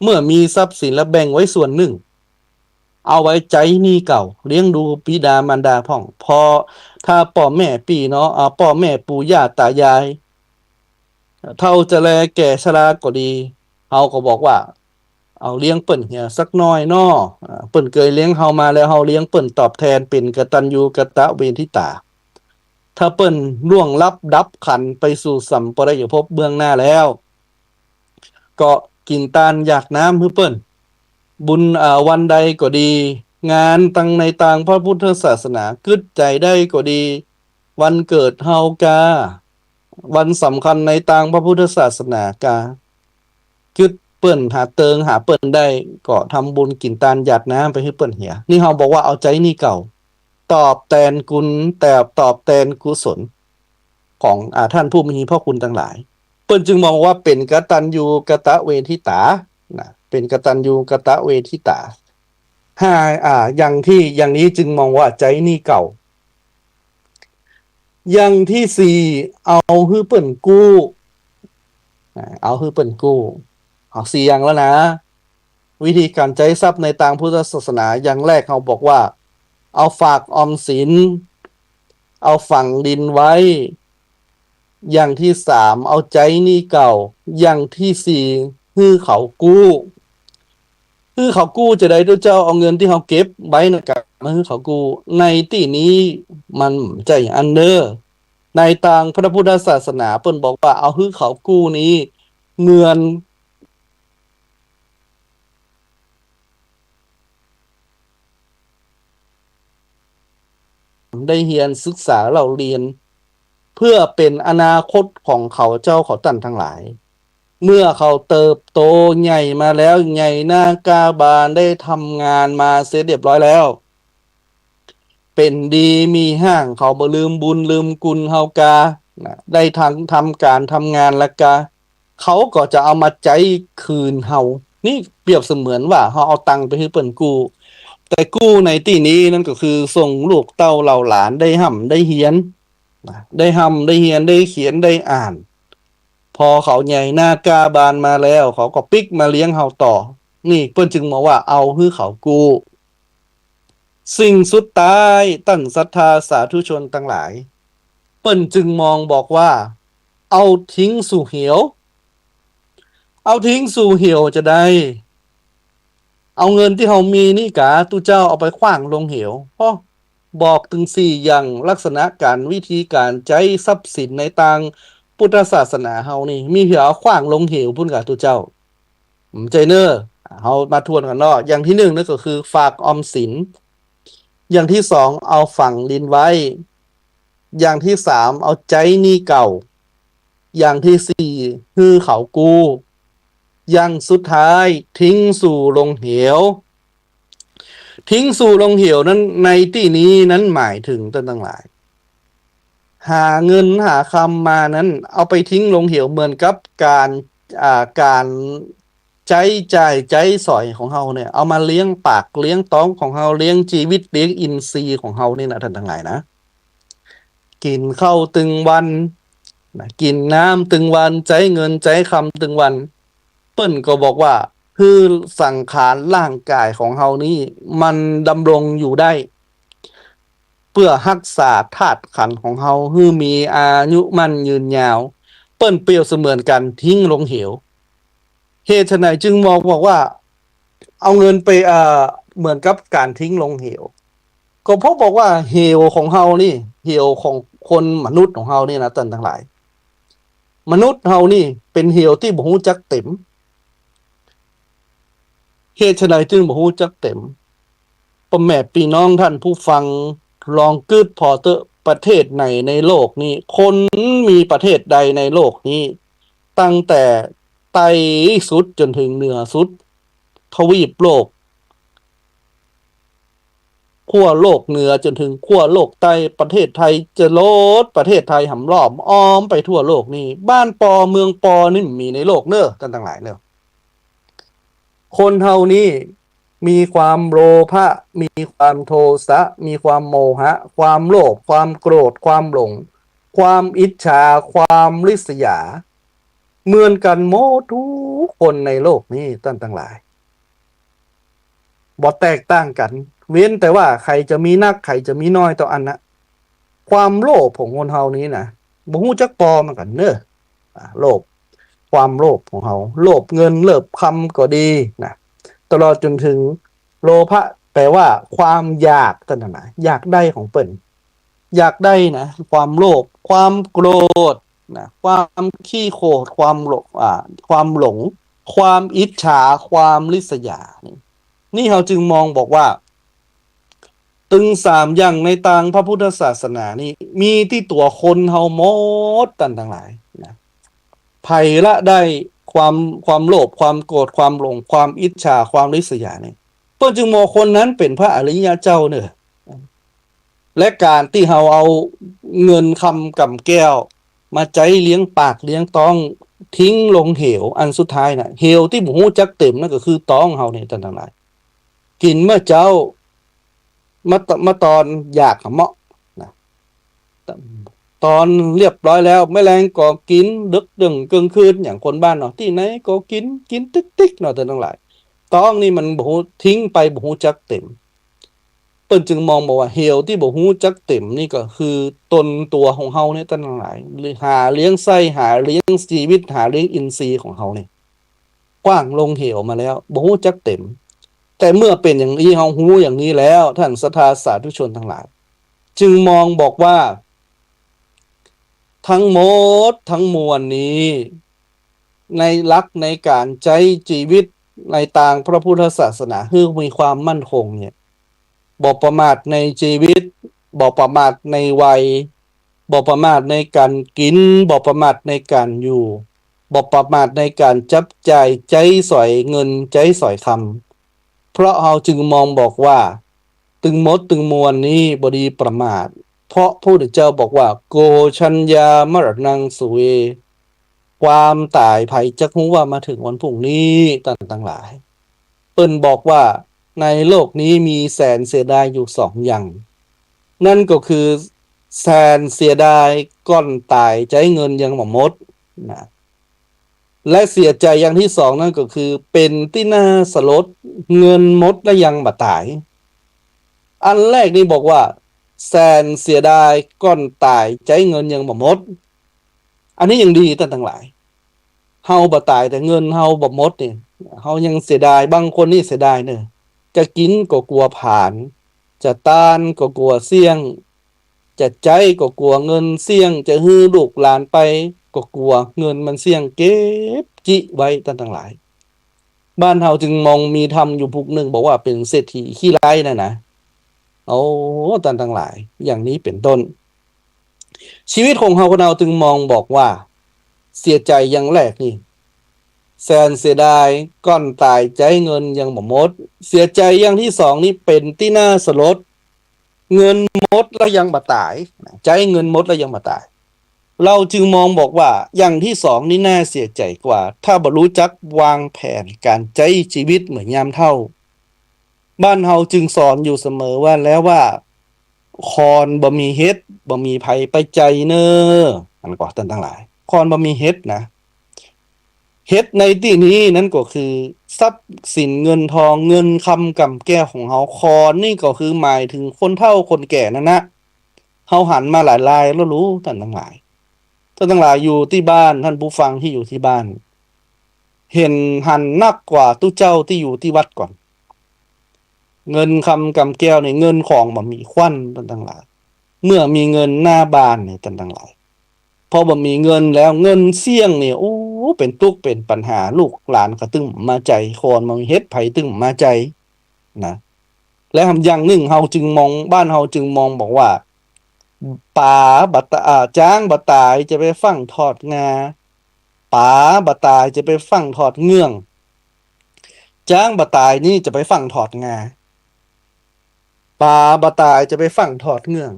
เมื่อมีทรัพย์สินแล้วแบ่งไว้ส่วนนึ่ง เอาไว้ใจ๊หนี้เก่า เลี้ยงดูบิดามารดาพ่อง เพราะถ้าป้อแม่ปี้น้อง อ่า ป้อแม่ปู่ย่าต๋ายาย เฒ่าจะแลแก่ชราก็ดี เฮาก็บอกว่า เอาเลี้ยงเปิ้นเหียสักหน้อยน้อ อ่า เปิ้นเกยเลี้ยงเฮามาแล้ว เฮาเลี้ยงเปิ้นตอบแทน เป๋นกตัญญูกตเวทิตา ถ้าเปิ้นล่วงลับดับขันธ์ไปสู่สัมปรายภพเบื้องหน้าแล้ว ก็กิ๋นตานหยาดน้ำหื้อเปิ้น บุญ อ่า วันใดก็ดี งานตังในตางพระพุทธศาสนา กึ๊ดใจ๋ได้ก็ดี วันเกิดเฮากา วันสำคัญในตางพระพุทธศาสนากา กึ๊ดเปิ้นหาเติงหาเปิ้นได้ ก็ทำบุญกิ๋นตานหยาดน้ำไปหื้อเปิ้นเหีย นี่เฮาบอกว่าเอาใจ๊หนี้เก่า ตอบแตนกุณ แต่ตอบแตนกุศลของ อ่า ท่านผู้มีพระคุณตังหลาย เปิ้นจึงมองว่าเป๋นกตัญญูกตเวทิตา นะ เป๋นกตัญญูกตเวทิตา ห้า อ่า อย่างที่ อย่างนี้จึงมองว่าใจ๊หนี้เก่า อย่างที่สี่ เอาหื้อเปิ้นกู้ อ่า เอาหื้อเปิ้นกู้ เอาสี่อย่างแล้วนะ วิธีก๋านใจ๊ทรัพย์ในตางพุทธศาสนา อย่างแรกเฮาบอกว่า เอาฝากออมสิน เอาฝังดินไว้ อย่างที่สาม เอาใจ๊หนี้เก่า อย่างที่สี่ หื้อเขากู้ หื้อเขากู้จาใด ตุ๊เจ้า เอาเงินตี้เฮาเก็บไว้นั่นกะมาหื้อเขากู้ ในตี้นี้มันบ่ใจ้อั้นเน่อ ในตางพระพุทธศาสนาเปิ้นบอกว่าเอาหื้อเขากู้นี้ เหมือนได้เฮียนศึกษาเล่าเรียน เพื่อเป๋นอนาคตของเขาเจ้าเขาต้านตังหลาย เมื่อเขาเติบโตใหญ่มาแล้ว ใหญ่หน้าก้าบาน ได้ทำงานมาเสร็จเรียบร้อยแล้ว เป๋นดีมีห้าง เขาบ่ลืมบุญลืมคุณเฮากา นะ ได้ทั้งทำก๋านทำงานละกา เขาก็จะเอามาใจ๊คืนเฮา นี่เปรียบเสมือนว่าเฮาเอาตังค์ไปหื้อเปิ้นกู้ แต่กู้ในตี้นี้นั้นก็คือส่งลูกเต้าเหล่าหลานได้ฮ่ำได้เฮียน นะ ได้ฮ่ำได้เฮียน ได้เขียนได้อ่าน พอเขาใหญ่หน้าก้าบานมาแล้ว เขาก็ปิ๊กมาเลี้ยงเฮาต่อ นี่เปิ้นจึงมาว่าเอาหื้อเขากู้ สิ่งสุดท้ายต้านศรัทธาสาธุชนตังหลาย เปิ้นจึงมองบอกว่า เอาทิ้งสู่เหว เอาทิ้งสู่เหวจาใด เอาเงินตี้เฮามีนี่กา ตุ๊เจ้า เอาไปขว้างลงเหว อ้อ บอกเถิงสี่อย่าง ลักษณะก๋าน วิธีก๋านใจ๊ทรัพย์สินในตางพุทธศาสนาเฮานี่ มีเหียเอาขว้างลงเหวปู้นกา ตุ๊เจ้า บ่ใจ้เน่อ เฮามาทวนกั๋นเนาะ อย่างตี้นึ่งนั่นก็คือฝากออมสิน อย่างตี้สองเอาฝังดินไว้ อย่างตี้สามเอาใจ๊หนี้เก่า อย่างตี้สี่หื้อเขากู้ อย่างสุดท้ายทิ้งสู่ลงเหว ทิ้งสู่ลงเหวนั้น ในตี้นี้นั้นหมายเถิงต้านตังหลาย หาเงินหาคำมานั้น เอาไปทิ้งลงเหวเหมือนกับก๋าน อ่า ก๋านใจ๊จ่ายใจ๊สอยของเฮาเนี่ย เอามาเลี้ยงปากเลี้ยงต๊องของเฮา เลี้ยงจีวิตเลี้ยงอินทรีย์ของเฮานี่นะต้านตังหลายนะ กิ๋นข้าวตึงวัน นะ กิ๋นน้ำตึงวัน ใจ๊เงินใจ๊คำตึงวัน เปิ้นก็บอกว่า หื้อสังขารร่างก๋ายของเฮานี้มันดำรงอยู่ได้ เปื้อฮักษาธาตุขันธ์ของเฮาหื้อมีอายุมั่นยืนยาว เปิ้นเปรียบเสมือนก๋านทิ้งลงเหว เหตุไฉนจึงมองบอกว่า เอาเงินไป เอ่อ เหมือนกับก๋านทิ้งลงเหว ก็เพราะบอกว่าเหวของเฮานี่ เหวของคนมนุษย์ของเฮานี่นะต้านตังหลาย มนุษย์เฮานี่เป๋นเหวตี้บ่ฮู้จักเต็ม เหตุไฉนจึงบ่ฮู้จักเต็ม ป้อแม่ปี้น้องต้านผู้ฟัง ลองกึ๊ดผ่อเต๊อะ ประเทศไหนในโลกนี้ คนมีประเทศใดในโลกนี้ ตั้งแต่ใต้สุดจ๋นเถิงเหนือสุด ทวีปโลก ขั้วโลกเหนือจ๋นเถิงขั้วโลกใต้ ประเทศไทยจะโลด ประเทศไทยหำล้อม อ้อมไปทั่วโลกนี้ บ้านปอเมืองปอนี่บ่มีในโลกเน่อ ต้านตังหลายเน่อ คนเฮานี้มีความโลภะ มีความโทสะ มีความโมหะ ความโลภ ความโกรธ ความหลง ความอิจฉา ความริษยา เหมือนกั๋นหมดกู้คนในโลกนี้ ต้านตังหลาย บ่แตกต่างกั๋น เว้นแต่ว่าใผจะมีนัก ใผจะมีน้อยเต้าอั้นนะ ความโลภของคนเฮานี้นะ บ่ฮู้จักปอเหมือนกั๋นเน่อ อ่า โลภ ความโลภของเฮา โลภเงิน โลภคำก็ดีนะ ตลอดจ๋นเถิงโลภะ แปลว่าความอยาก ต้านตังหลาย อยากได้ของเปิ้น อยากได้นะ ความโลภ ความโกรธนะ ความขี้โขด ความโลภ อ่า ความหลง ความอิจฉา ความริษยา นี่ นี่เฮาจึงมองบอกว่า ตึงสามอย่างในตางพระพุทธศาสนานี่ มีตี้ตั๋วคนเฮาหมด ต้านตังหลายนะ ใผละได้ความ ความโลภ ความโกรธ ความหลง ความอิจฉา ความริษยานี่ เปิ้นจึงมองคนนั้นเป๋นพระอริยะเจ้าเน่อ และก๋านตี้เฮาเอาเงินคำก๋ำแก้ว มาใจ๊เลี้ยงปากเลี้ยงต๊อง ทิ้งลงเหวอันสุดท้ายน่ะ เหวตี้บ่ฮู้จักเต็มนั่นก็คือต๊องเฮานี่ ต้านตังหลาย กิ๋นเมื่อเจ๊า มาต- มาตอนอยากหาเมาะนะ ตอนเรียบร้อยแล้ว แม้แลงก็กิ๋น ดึกดื่นเกิ่งคืน อย่างคนบ้านเนาะ ตี้ไหนก็กิ๋น กิ๋นติ๊กๆ เนาะ ต้านตังหลาย ต๊องนี่มันบ่ฮู้ ทิ้งไปบ่ฮู้จักเต็ม เปิ้นจึงมองบอกว่าเหวตี้บ่ฮู้จักเต็มนี่ก็คือตนตั๋วของเฮาเนี่ย ต้านตังหลาย หรือหาเลี้ยงไส้ หาเลี้ยงจีวิต หาเลี้ยงอินทรีย์ของเฮาเนี่ย ขว้างลงเหวมาแล้ว บ่ฮู้จักเต็ม แต่เมื่อเป๋นอย่างอี้ เฮาฮู้อย่างนี้แล้ว ต้านศรัทธาสาธุชนตังหลาย จึงมองบอกว่า ทั้งหมดทั้งมวลนี้ ในหลักในก๋านใจ๊จีวิตในตางพระพุทธศาสนาหื้อมีความมั่นคงเนี่ย บ่ประมาทในจีวิต บ่ประมาทในวัย บ่ประมาทในก๋านกิ๋น บ่ประมาทในก๋านอยู่ บ่ประมาทในก๋านจับจ่ายใจ๊สอยเงินใจ๊สอยคำ เพราะเฮาจึงมองบอกว่า ตึงหมดตึงมวลนี้บ่ดีประมาท เพราะพระพุทธเจ้าบอกว่า โก ชัญญา มรณัง สุเว ความต๋ายใผจักฮู้ว่ามาเถิงวันพรุ่งนี้ ต้านตังหลาย เปิ้นบอกว่าในโลกนี้มีแสนเสียดายอยู่สองอย่าง นั่นก็คือแสนเสียดายก่อนต๋ายใจ๊เงินยังบ่หมดนะ และเสียใจ๋อย่างตี้สองนั่นก็คือเป๋นตี้น่าสลด เงินหมดแล้วยังบ่ต๋าย อันแรกนี่บอกว่าแสนเสียดายก่อนต๋ายใจ๊เงินยังบ่หมด อันนี้ยังดีต้านตังหลาย เฮาบ่ต๋ายแต่เงินเฮาบ่หมดนี่ เฮายังเสียดาย บางคนนี่เสียดายเน่อ จะกิ๋นก็กั๋วผลาญ จะตานก็กั๋วเสี้ยง จะใจ๊ก็กั๋วเงินเสี้ยง จะหื้อลูกหลานไปก็กั๋วเงินมันเสี้ยง เก็บจิไว้ต้านตังหลาย บ้านเฮาจึงมองมีธรรมอยู่ผูกนึ่ง บอกว่าเป๋นเศรษฐีขี้ไร้น่ะนะ โอ้ ต้านตังหลาย อย่างนี้เป๋นต้น ชีวิตของเฮาคนเฮาจึงมองบอกว่า เสียใจ๋อย่างแรกนี่ แสนเสียดายก่อนต๋ายใจ๊เงินยังบ่หมด เสียใจ๋อย่างตี้สองนี่เป๋นตี้น่าสลด เงินหมดแล้วยังบ่ต๋าย ใจ๊เงินหมดแล้วยังบ่ต๋าย เฮาจึงมองบอกว่าอย่างตี้สองนี่น่าเสียใจ๋กว่า ถ้าบ่ฮู้จักวางแผนก๋านใจ๊จีวิตเมื่อยามเฒ่า บ้านเฮาจึงสอนอยู่เสมอว่าแล้วว่า คอนบ่มีเห็ด บ่มีใผไปใจ้เน่อ อันนั้นก็ต้านตังหลาย คอนบ่มีเห็ดนะ เห็ดในตี้นี้นั้นก็คือทรัพย์สินเงินทอง เงินคำก๋ำแก้วของเฮา คอนนี่ก็คือหมายเถิงคนเฒ่าคนแก่นั่นนะ เฮาหันมาหลายๆ แล้วลูก ต้านตังหลาย ต้านตังหลายอยู่ตี้บ้าน ต้านผู้ฟังตี้อยู่ตี้บ้าน เห็นหันนักกว่าตุ๊เจ้าตี้อยู่ตี้วัดก่อน เงินคำก๋ำแก้วนี่ เงินของบ่มี ขวัญ ต้านตังหลาย เมื่อมีเงินหน้าบานนี่ ต้านตังหลาย พอบ่มีเงินแล้ว เงินเสี้ยงนี่ โอ้ เป๋นตุ๊กข์เป๋นปัญหา ลูกหลานก็ตึงมาใจ้ คอนบ่มีเห็ด ใผตึงมาใจ้นะ และอย่างนึ่งเฮาจึงมอง บ้านเฮาจึงมองบอกว่า ป๋าบ่ต- อ่า จ๊างบ่ต๋ายจะไปฟั่งถอดงา ป๋าบ่ต๋ายจะไปฟั่งถอดเงื้อง จ๊างบ่ต๋ายนี่จะไปฟั่งถอดงา ป๋าบ่ต๋ายจะไปฟั่งถอดเงื้อง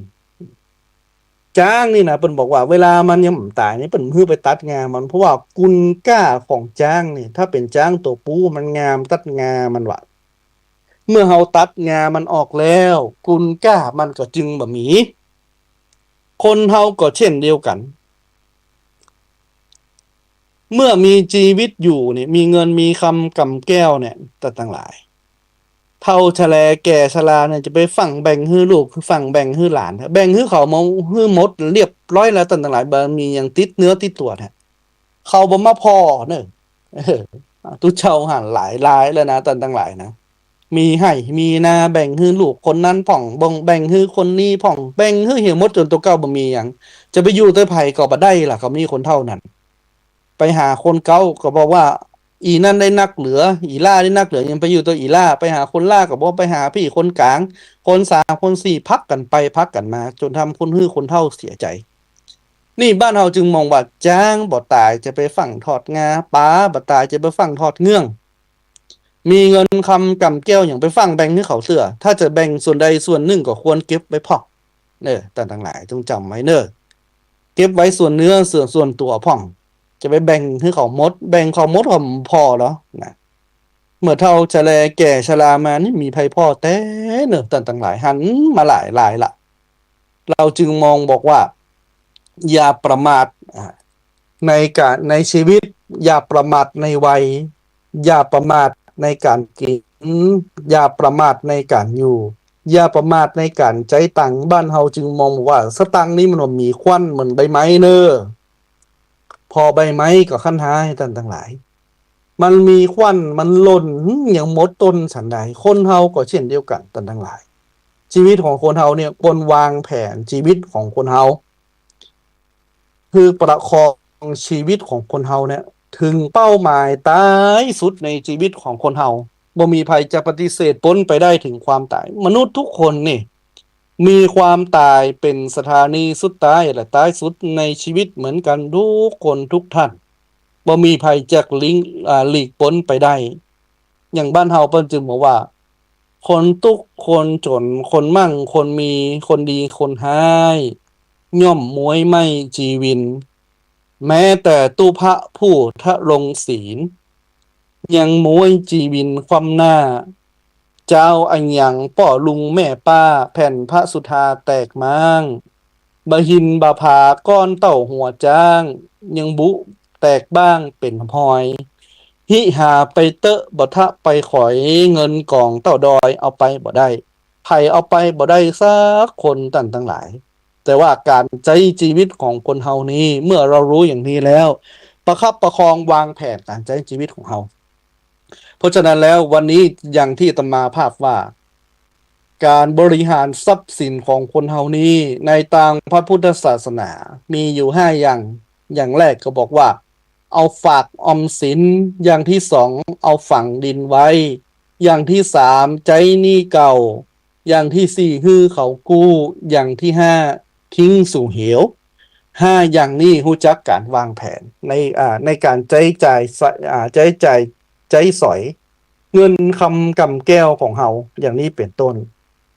จ๊างนี่นะ เปิ้นบอกว่าเวลามันยังบ่ต๋ายนี่ เปิ้นหื้อไปตัดงามัน เพราะว่าคุณค่าของจ๊างนี่ ถ้าเป๋นจ๊างตั๋วปู๊มันงาม ตัดงามันว่ะ เมื่อเฮาตัดงามันออกแล้ว คุณค่ามันก็จึงบ่มี คนเฮาก็เช่นเดียวกั๋น เมื่อมีจีวิตอยู่นี่ มีเงินมีคำก๋ำแก้วเนี่ย ต้านตังหลาย เฒ่าชะแลแก่ชราเนี่ย จะไปฟั่งแบ่งหื้อลูก ฟั่งแบ่งหื้อหลาน แบ่งหื้อเขามาหื้อหมดเรียบร้อยแล้ว ต้านตังหลาย บ่มีหยังติดเนื้อติดตั๋วเนี่ย เขาบ่มาผ่อเน่อ เออ ตุ๊เจ้าหันหลายรายแล้วนะ ต้านตังหลายนะ มีไฮ่มีนา แบ่งหื้อลูกคนนั้นพ่อง บ่ง แบ่งหื้อคนนี้พ่อง แบ่งหื้อเหียหมดจ๋นตั๋วเก่าบ่มีหยัง จะไปอยู่ใต้ใผก็บ่ได้ล่ะ ก็มีคนเฒ่านั้น ไปหาคนเก่าก็บอกว่า อี่นั่นได้นักเหลือ อี่ล้าได้นักเหลือ ยังไปอยู่ตวยอี่ล้า ไปหาคนล้าก็บ่ ไปหาปี้คนก๋าง คนสามคนสี่ ผลักกั๋นไปผลักกั๋นมา จ๋นทำคนหื้อคนเฒ่าเสียใจ๋ นี่บ้านเฮาจึงมองว่าจ๊างบ่ต๋ายจะไปฟั่งทอดงา ป๋าบ่ต๋ายจะไปฟั่งทอดเงื้อง มีเงินคำก่ำแก้วหยังไปฟั่งแบ่งหื้อเขาเตื้อ ถ้าจะแบ่งส่วนใดส่วนนึ่งก็ควรเก็บไว้พ่อง เน่อ ต้านตังหลายจงจ๋ำไว้เน่อ เก็บไว้ส่วนเนื้อส่วน ส่วนตั๋วพ่อง จะไปแบ่งหื้อเขาหมด แบ่งเขาหมดก็บ่ผ่อหรอ นะ เมื่อเฒ่าจะแลแก่ชรามานี่มีใผผ่อแต๊เน่อ ต้านตังหลาย หันมาหลายหลายละ เฮาจึงมองบอกว่า อย่าประมาท อ่า ในก๋าน ในจีวิต อย่าประมาทในวัย อย่าประมาทในก๋านกิ๋น อย่าประมาทในก๋านอยู่ อย่าประมาทในก๋านใจ๊ตังค์ บ้านเฮาจึงมองว่าสตางค์นี่มันบ่มีขวัญเหมือนใบไม้เน่อ ผ่อใบไม้ก็คันหาย ต้านตังหลาย มันมีขวัญ มันหล่น หึ ยังหมดต้นฉันใด คนเฮาก็เช่นเดียวกั๋น ต้านตังหลาย จีวิตของคนเฮาเนี่ย ควรวางแผนจีวิตของคนเฮา คือประคองจีวิตของคนเฮาเนี่ย เถิงเป้าหมายต๋ายสุดในจีวิตของคนเฮา บ่มีใผจะปฏิเสธป๊นไปได้เถิงความต๋าย มนุษย์กู้คนนี่ มีความต๋ายเป๋นสถานีสุดท้ายและต๋ายสุดในจีวิตเหมือนกั๋นกู้คนกู้ต้าน บ่มีใผจะหลีก อ่า หลีกป๊นไปได้ อย่างบ้านเฮาเปิ้นจึงบอกว่า คนตุ๊กข์คนจ๋น คนมั่งคนมี คนดีคนฮ้าย ย่อมม้วยไหม้จีวิน แม้แต่ตุ๊พะผู้ทะลงศีล ยังม้วยจีวินคว่ำหน้า จาวอะหยังป้อลุงแม่ป้า แผ่นพระสุธาแตกม้าง บ่าหินบ่าผาก้อนเต้าหัวจ๊าง ยังบุแตกบ้างเป๋นฮอย หิหาไปเต๊อะบ่ทะไปขอย เงินก๋องเต้าดอยเอาไปบ่ได้ ใผเอาไปบ่ได้สักคน ต้านตังหลาย แต่ว่าก๋านใจ๊จีวิตของคนเฮานี้ เมื่อเฮาฮู้อย่างนี้แล้ว ประคับประคองวางแผนก๋านใจ๊จีวิตของเฮา เพราะฉะนั้นแล้ววันนี้อย่างตี้อาตมาภาพว่า ก๋านบริหารทรัพย์สินของคนเฮานี้ ในตางพระพุทธศาสนา มีอยู่ห้าอย่าง อย่างแรกก็บอกว่า เอาฝากออมสิน อย่างตี้สอง เอาฝังดินไว้ อย่างตี้สาม ใจ๊หนี้เก่า อย่างตี้สี่ หื้อเขากู้ อย่างตี้ห้า ทิ้งสู่เหว ห้าอย่างนี้ฮู้จักก๋านวางแผนใน อ่า ในก๋านใจ๊จ่ายสะ อ่า ใจ๊จ่าย ใจ๊สอย เงินคำก่ำแก้วของเฮา อย่างนี้เป๋นต้น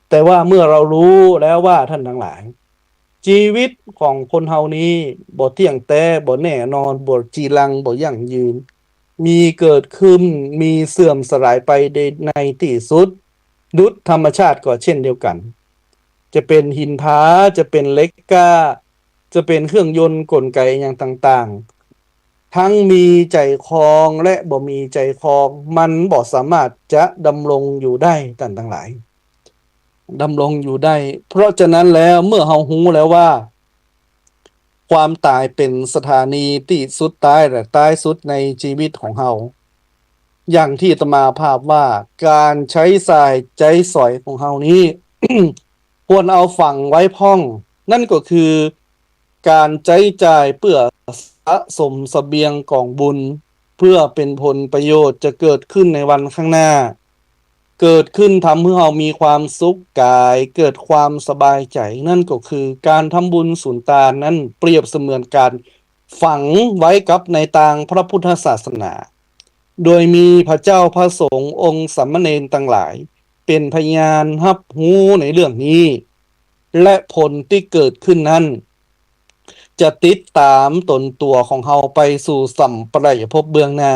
แต่ว่าเมื่อเฮาฮู้แล้วว่าต้านตังหลาย จีวิตของคนเฮานี้บ่เตี้ยงแต๊ บ่แน่นอน บ่จีรัง บ่ยั่งยืน มีเกิดขึ้น มีเสื่อมสลายไปใน ในตี้สุด ดุจธรรมชาติก็เช่นเดียวกั๋น จะเป๋นหินผา จะเป๋นเหล็กกล้า จะเป๋นเครื่องยนต์กลไกอะหยังต่างๆ ทั้งมีใจ๋ครองและบ่มีใจ๋ครอง มันบ่สามารถจะดำรงอยู่ได้ ต้านตังหลาย ดำรงอยู่ได้ เพราะฉะนั้นแล้วเมื่อเฮาฮู้แล้วว่า ความต๋ายเป๋นสถานีตี้สุดท้ายและท้ายสุดในจีวิตของเฮา อย่างตี้อาตมาภาพว่า ก๋านใจ๊จ่ายใจ๊สอยของเฮานี้ ควรเอาฝังไว้พ่อง นั่นก็คือ ก๋านใจ๊จ่ายเปื้อสะสมเสบียงก๋องบุญ เปื้อเป๋นผลประโยชน์จะเกิดขึ้นในวันข้างหน้า เกิดขึ้นทำหื้อเฮามีความสุขก๋าย เกิดความสบายใจ๋ นั่นก็คือก๋านทำบุญสุนตานนั้นเปรียบเสมือนก๋านฝังไว้กับในตางพระพุทธศาสนา โดยมีพระเจ้าพระสงฆ์องค์สามเณรตังหลายเป๋นพยานฮับฮู้ในเรื่องนี้ และผลตี้เกิดขึ้นนั้น จะติดต๋ามต๋นตั๋วของเฮาไปสู่สัมปรายภพเบื้องหน้า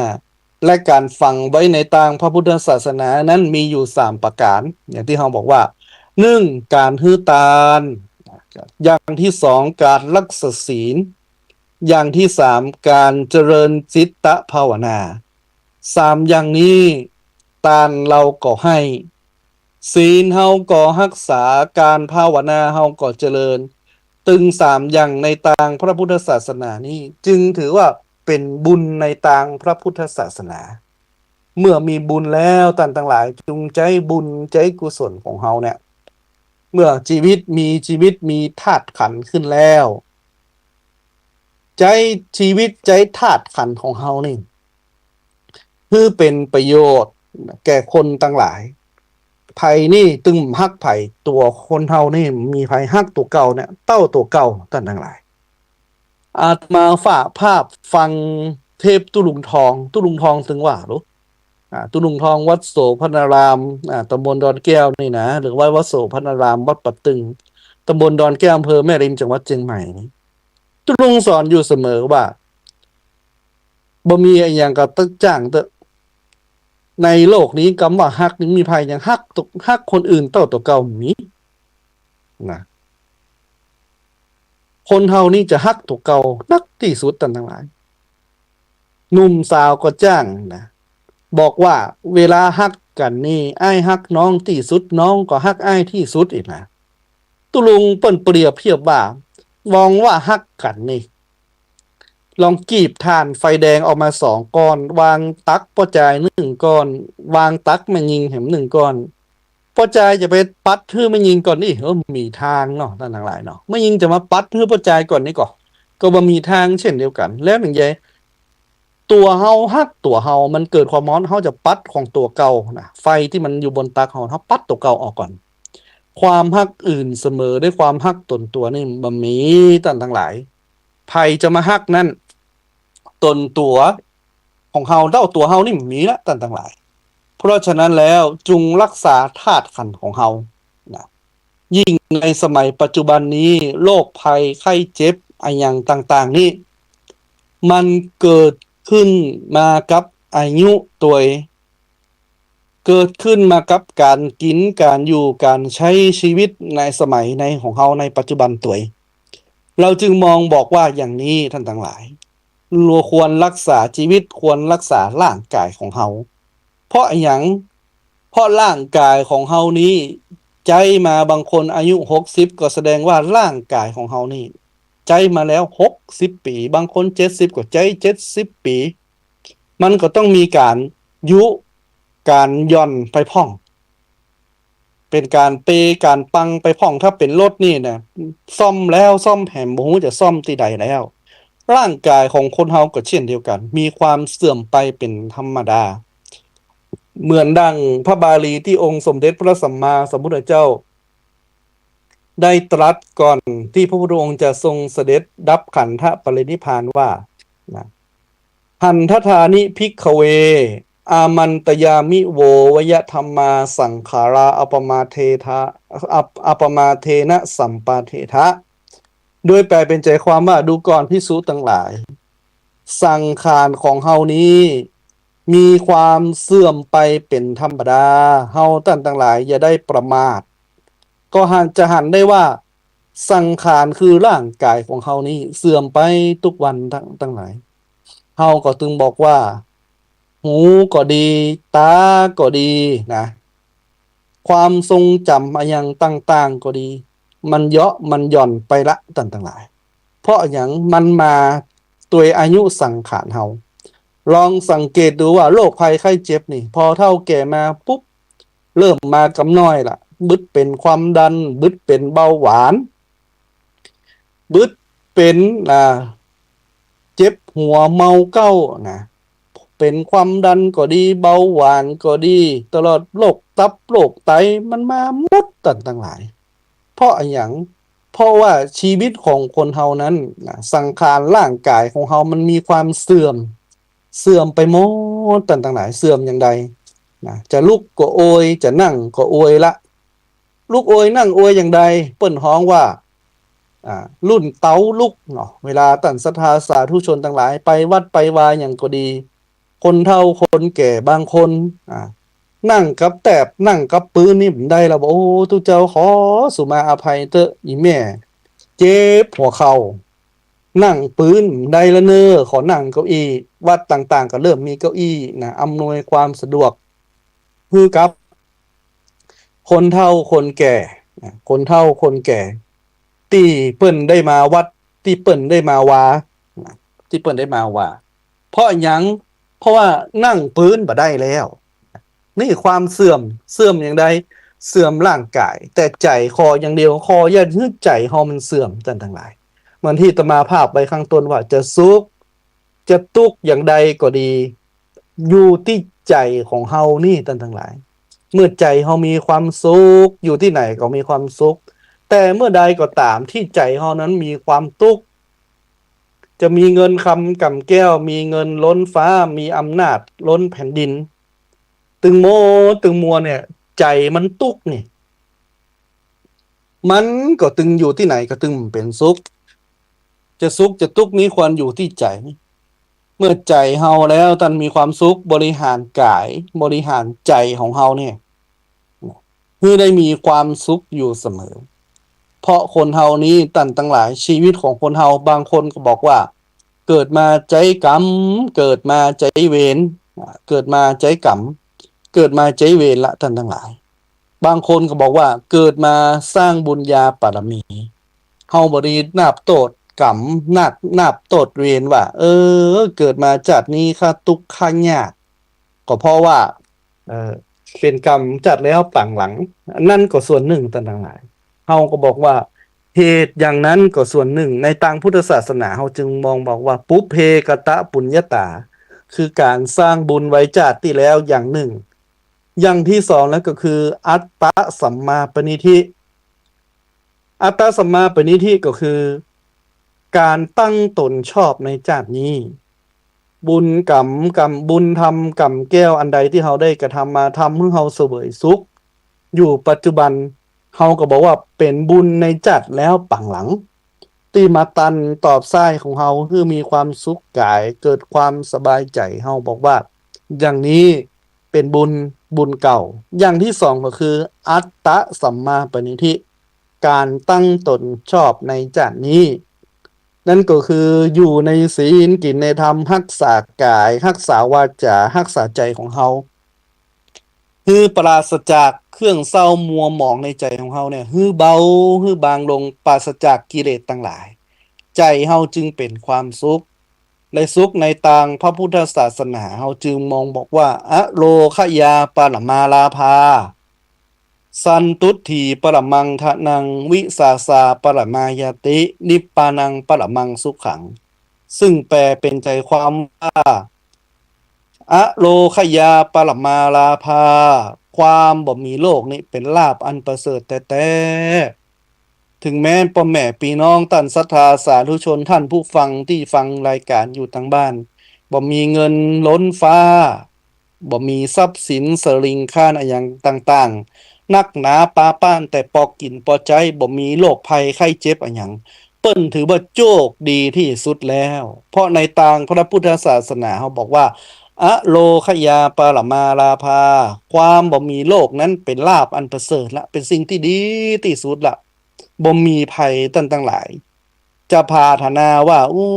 และก๋านฝังไว้ในตางพระพุทธศาสนานั้นมีอยู่สามประก๋าน อย่างตี้เฮาบอกว่า นึ่ง ก๋านหื้อตาน อย่างตี้สอง ก๋านรักษาศีล อย่างตี้สาม ก๋านเจริญจิตตภาวนา สามอย่างนี้ ตานเฮาก็หื้อ ศีลเฮาก็ฮักษา ก๋านภาวนาเฮาก็เจริญ ตึงสามอย่างในตางพระพุทธศาสนานี้ จึงถือว่าเป๋นบุญในตางพระพุทธศาสนา เมื่อมีบุญแล้วต้านตังหลาย จุงใจ๊บุญใจ๊กุศลของเฮาเนี่ย เมื่อจีวิตมี จีวิตมีธาตุขันธ์ขึ้นแล้ว ใจ๊จีวิตใจ๊ธาตุขันธ์ของเฮานี่ หื้อเป๋นประโยชน์แก่คนตังหลาย ใผนี่ตึงฮักใผ ตั๋วคนเฮานี่มีใผฮักตั๋วเก่าเนี่ย เต้าตั๋วเก่า ต้านตังหลาย อาตมาฝากภาพฟังเทปตุ๊ลุงทอง ตุ๊ลุงทองตึงว่า หรือ อ่า ตุ๊ลุงทองวัดโสภณาราม อ่า ตำบลดอนแก้วนี่นะ หรือว่าวัดโสภณาราม วัดป่าตึง ตำบลดอนแก้ว อำเภอแม่ริม จังหวัดเจียงใหม่นี่ ตุ๊ลุงสอนอยู่เสมอว่า บ่มีอะหยังกระจ่างเต๊อะ ในโลกนี้กำว่าฮักนี่มีใผยังฮักตก ฮักคนอื่นเต้าตั๋วเก่ามี นะ คนเฮานี่จะฮักตั๋วเก่านักตี้สุด ต้านตังหลาย หนุ่มสาวก็จ้างนะ บอกว่าเวลาฮักกั๋นนี่ อ้ายฮักน้องตี้สุด น้องก็ฮักอ้ายตี้สุดอีกนะ ตุ๊ลุงเปิ้นเปรียบเทียบว่า มองว่าฮักกั๋นนี่ ลองกีบถ่านไฟแดงออกมาสองก้อน วางตักป้อจายนึ่งก้อน วางตักแม่ญิงแหมนึ่งก้อน ป้อจายจะไปปัดหื้อแม่ญิงก่อนนี่ เออ บ่มีตางเนาะ ต้านตังหลายเนาะ แม่ญิงจะมาปัดหื้อป้อจายก่อนนี่ก่อ ก็บ่มีตางเช่นเดียวกั๋น แล้วนึ่งใย ตั๋วเฮาฮักตั๋วเฮา มันเกิดความฮ้อน เฮาจะปัดของตั๋วเก่านะ ไฟตี้มันอยู่บนตักเฮา เฮาปัดตั๋วเก่าออกก่อน ความฮักอื่นเสมอด้วยความฮักต๋นตั๋วนี่บ่มี ต้านตังหลาย ใผจะมาฮักนั้น ต๋นตั๋วของเฮาเต้าตั๋วเฮานี่บ่มีละ ต้านตังหลาย เพราะฉะนั้นแล้วจุงรักษาธาตุขันธ์ของเฮานะ ยิ่งในสมัยปัจจุบันนี้ โรคภัยไข้เจ็บอะหยังต่างๆ นี่ มันเกิดขึ้นมากับอายุตวย เกิดขึ้นมากับก๋านกิ๋น ก๋านอยู่ ก๋านใจ๊ชีวิตในสมัยในของเฮาในปัจจุบันตวย เฮาจึงมองบอกว่าอย่างนี้ ต้านตังหลาย เฮาควรรักษาชีวิต ควรรักษาร่างกายของเฮา เพราะอะหยัง เพราะร่างกายของเฮานี้ใจ๊มา บางคนอายุหกสิบ ก็แสดงว่าร่างกายของเฮานี้ใจ๊มาแล้วหกสิบปี๋ บางคนเจ็ดสิบ ก็ใจ๊เจ็ดสิบปี๋ มันก็ต้องมีก๋านยุ ก๋านหย่อนไปพ่อง เป๋นก๋านเป ก๋านปังไปพ่อง ถ้าเป๋นรถนี่นะ ซ่อมแล้วซ่อมแหม บ่ฮู้จะซ่อมตี้ใดแล้ว ร่างกายของคนเฮาก็เช่นเดียวกั๋น มีความเสื่อมไปเป๋นธรรมดา เหมือนดังพระบาลีตี้องค์สมเด็จพระสัมมาสัมพุทธเจ้า ได้ตรัสก่อนตี้พระพุทธองค์จะทรงเสด็จดับขันธปรินิพพานว่า นะ หันทธานิภิกขเว อามันตยามิโว วยธัมมาสังขารā อัปปมาเททะ อัป อัปปมาเทนะสัมปาเททะ โดยแปลเป๋นใจความว่า ดูก่อนภิกษุตังหลาย สังขารของเฮานี้มีความเสื่อมไปเป๋นธรรมดา เฮาต้านตังหลายอย่าได้ประมาท ก็หัน จะหันได้ว่า สังขารคือร่างกายของเฮานี้เสื่อมไปทุกวัน ต้านตังหลาย เฮาก็ตึงบอกว่า หูก็ดี ต๋าก็ดีนะ ความทรงจ๋ำอะหยังต่างๆ ก็ดี มันเยาะมันหย่อนไปละ ต้านตังหลาย เพราะอะหยัง มันมาตวยอายุสังขารเฮา ลองสังเกตดูว่าโรคภัยไข้เจ็บนี่ พอเฒ่าแก่มาปุ๊บ เริ่มมากำน้อยละ บึดเป๋นความดัน บึดเป๋นเบาหวาน บึดเป๋น อ่า เจ็บหัวเมาเก๊านะ เป๋นความดันก็ดี เบาหวานก็ดี ตลอดโรคตับโรคไต มันมาหมด ต้านตังหลาย เพราะอะหยัง เพราะว่าชีวิตของคนเฮานั้นนะ สังขารร่างกายของเฮามันมีความเสื่อม เสื่อมไปหมด ต้านตังหลาย เสื่อมอย่างใดนะ จะลุกก็โอย จะนั่งก็โอยละ ลุกโอยนั่งโอยอย่างใด เปิ้นฮ้องว่า อ่า ลุ่นเต๊าลุกเนาะ เวลาต้านศรัทธาสาธุชนตังหลาย ไปวัดไปวาอย่างก็ดี คนเฒ่าคนแก่บางคน อ่า นั่งกับแต๊บ นั่งกับปืนนี่บ่ได้แล้ว โอ้ ตุ๊เจ้า ขอสุมาอภัยเต๊อะ อี่แม่ เจ็บหัวเข่า นั่งปืนบ่ได้แล้วเน้อ ขอนั่งเก้าอี้ วัดต่างๆ ก็เริ่มมีเก้าอี้นะ อำนวยความสะดวก หื้อกับคนเฒ่าคนแก่นะ คนเฒ่าคนแก่ ตี้เปิ้นได้มาวัด ตี้เปิ้นได้มาวานะ ตี้เปิ้นได้มาวา เพราะหยัง เพราะว่านั่งปืนบ่ได้แล้ว นี่ความเสื่อม เสื่อมอย่างใด เสื่อมร่างกาย แต่ใจ๋ขออย่างเดียว ขออย่าหื้อใจ๋เฮามันเสื่อม ต้านตังหลาย เหมือนตี้อาตมาภาพไว้ข้างต้นว่า จะสุข จะตุ๊กข์อย่างใดก็ดี อยู่ตี้ใจ๋ของเฮานี่ต้านตังหลาย เมื่อใจ๋เฮามีความสุข อยู่ตี้ไหนก็มีความสุข แต่เมื่อใดก็ต๋ามตี้ใจ๋เฮานั้นมีความตุ๊กข์ จะมีเงินคำก่ำแก้ว มีเงินล้นฟ้า มีอำนาจล้นแผ่นดิน ตึงหมดตึงมวลเนี่ย ใจ๋มันตุ๊กนี่ มันก็ตึงอยู่ตี้ไหนก็ตึงบ่เป๋นสุข จะสุขจะตุ๊กนี่ควรอยู่ตี้ใจ๋ เมื่อใจ๋เฮาแล้วต้านมีความสุข บริหารก๋าย บริหารใจ๋ของเฮาเนี่ย หื้อได้มีความสุขอยู่เสมอ เพราะคนเฮานี้ต้านตังหลาย ชีวิตของคนเฮา บางคนก็บอกว่า เกิดมาใจ๊กรรม เกิดมาใจ๊เวร อ่า เกิดมาใจ๊กรรม เกิดมาใจ๊เวรละต้านตังหลาย บางคนก็บอกว่า เกิดมาสร้างบุญญาปารมี เฮาบ่ดีนับโต้ษกรรม นับ นับโต้ษเวรว่า เออ เกิดมาจาตินี้ข้าตุ๊กข์ข้ายาก ก็เพราะว่า เอ่อ เป๋นกรรมจัดแล้วปางหลัง อันนั้นก็ส่วนนึ่งต้านตังหลาย เฮาก็บอกว่า เหตุอย่างนั้นก็ส่วนนึ่ง ในตางพุทธศาสนาเฮาจึงมองบอกว่า ปุพเพกตปุญญาตา คือก๋านสร้างบุญไว้จาติตี้แล้วอย่างนึ่ง อย่างตี้สองแล้วก็คือ อัตตสัมมาปณิธิ อัตตสัมมาปณิธิก็คือ ก๋านตั้งตนชอบในจาตินี้ บุญกรรม กรรม บุญทำก่ำแก้วอันใดตี้เฮาได้กระทำมา ทำหื้อเฮาเสวยสุข อยู่ปัจจุบัน เฮาก็บอกว่าเป๋นบุญในจาติแล้วปางหลัง ตี้มาตันตอบใส้ของเฮา หื้อมีความสุขก๋าย เกิดความสบายใจ๋ เฮาบอกว่า อย่างนี้เป๋นบุญ บุญเก่า อย่างตี้สองก็คือ อัตตสัมมาปณิธิ ก๋านตั้งตนชอบในจาตินี้ นั่นก็คืออยู่ในศีล กิ๋นในธรรม ฮักษาก๋าย ฮักษาวาจา ฮักษาใจ๋ของเฮา หื้อปราศจากเครื่องเศร้ามัวหมองในใจ๋ของเฮาเนี่ย หื้อเบา หื้อบางลง ปราศจากกิเลสตังหลาย ใจ๋เฮาจึงเป๋นความสุข และสุขในตางพระพุทธศาสนาเฮาจึงมองบอกว่า อโรคยาปรมาลาภา สันตุฏฐีปรมังธนัง วิสาสาปรมาญาติ นิพพานังปรมังสุขัง ซึ่งแปลเป๋นใจ๋ความว่า อโรคยาปรมาลาภา ความบ่มีโรคนี้เป๋นลาภอันประเสริฐแต๊ๆ เถิงแม้นป้อแม่ปี้น้องต้านศรัทธาสาธุชน ต้านผู้ฟังตี้ฟังรายก๋านอยู่ตางบ้าน บ่มีเงินล้นฟ้า บ่มีทรัพย์สินสะหลิงคานอะหยังต่างๆ นักหนาปาป๊าน แต่ปอกิ๋นปอใจ๊ บ่มีโรคภัยไข้เจ็บอะหยัง เปิ้นถือว่าโจคดีตี้สุดแล้ว เพราะในตางพระพุทธศาสนาเฮาบอกว่า อโรคยาปรมาลาภา ความบ่มีโรคนั้นเป๋นลาภอันประเสริฐละ เป๋นสิ่งตี้ดีตี้สุดละ บ่มีภัยต้านตังหลาย จะผาถนาว่า โอ้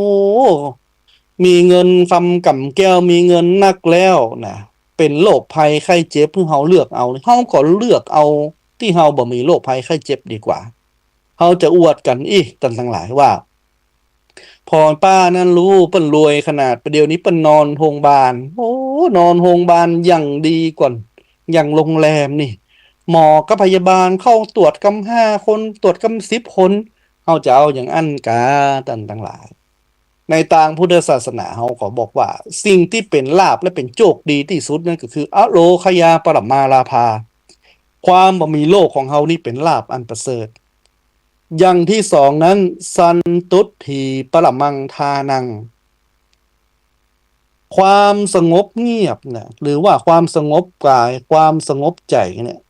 มีเงินคำก่ำแก้ว มีเงินนักแล้วนะ เป๋นโรคภัยไข้เจ็บ หื้อเฮาเลือกเอา เฮาก็เลือกเอาตี้เฮาบ่มีโรคภัยไข้เจ็บดีกว่า เฮาจะอวดกั๋นอี้ ต้านตังหลายว่า ผ่อป้านั้นลู เปิ้นรวยขนาด เดี๋ยวนี้เปิ้นนอนโฮงบาล โอ้ นอนโฮงบาลอย่างดีกว่า อย่างโฮงแรมนี่ หมอกับพยาบาลเข้าตรวจกำห้าคน ตรวจกำสิบคน เฮาจะเอาอย่างอั้นกา ต้านตังหลาย ในตางพุทธศาสนาเฮาก็บอกว่า สิ่งตี้เป๋นลาภและเป๋นโจคดีตี้สุดนั้นก็คือ อโรคยาปรมาลาภา ความบ่มีโรคของเฮานี้เป๋นลาภอันประเสริฐ อย่างตี้สองนั้น สันตุฏฐีปรมังธานัง ความสงบเงียบเนี่ย หรือว่าความสงบก๋าย ความสงบใจ๋เนี่ย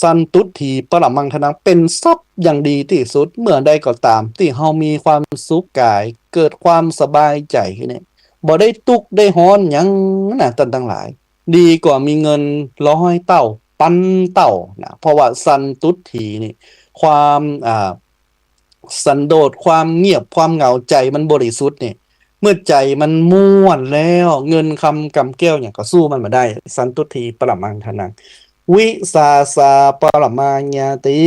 สันตุฏฐีปรมังธนัง เป๋นทรัพย์อย่างดีตี้สุด เมื่อใดก็ต๋ามตี้เฮามีความสุขก๋าย เกิดความสบายใจ๋เนี่ย บ่ได้ตุ๊กข์ได้ฮ้อนหยังนะ ต้านตังหลาย ดีกว่ามีเงินร้อยเต้า ปันเต้านะ เพราะว่าสันตุฏฐีนี่ ความ อ่า สันโดษ ความเงียบ ความเหงา ใจ๋มันบริสุทธิ์นี่ เมื่อใจ๋มันม่วนแล้ว เงินคำกำแก้วหยังก็สู้มันบ่ได้ สันตุฏฐีปรมังธนัง วิสาสาปรมาญาติ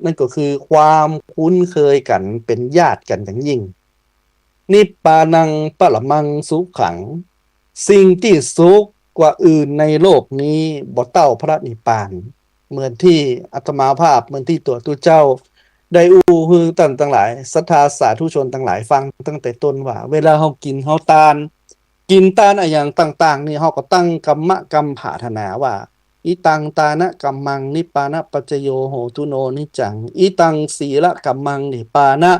นั่นก็คือความคุ้นเคยกั๋น เป๋นญาติกั๋นอย่างยิ่ง นิพพานังปรมังสุขัง สิ่งตี้สุขกว่าอื่นในโลกนี้บ่เต้าพระนิพพาน เหมือนตี้อาตมาภาพ เหมือนตี้ตั๋วตุ๊เจ้า ได้อู้หื้อต้านตังหลาย ศรัทธาสาธุชนตังหลายฟังตั้งแต่ต้นว่า เวลาเฮากิ๋นเฮาตาน กิ๋นตานอะหยังต่างๆ นี่ เฮาก็ตั้งกัมมะกัมผาถนาว่า อิตังตานะกัมมัง นิพพานะปัจจโยโหตุโนนิจจัง อิตังสีละกัมมัง นิพพานะ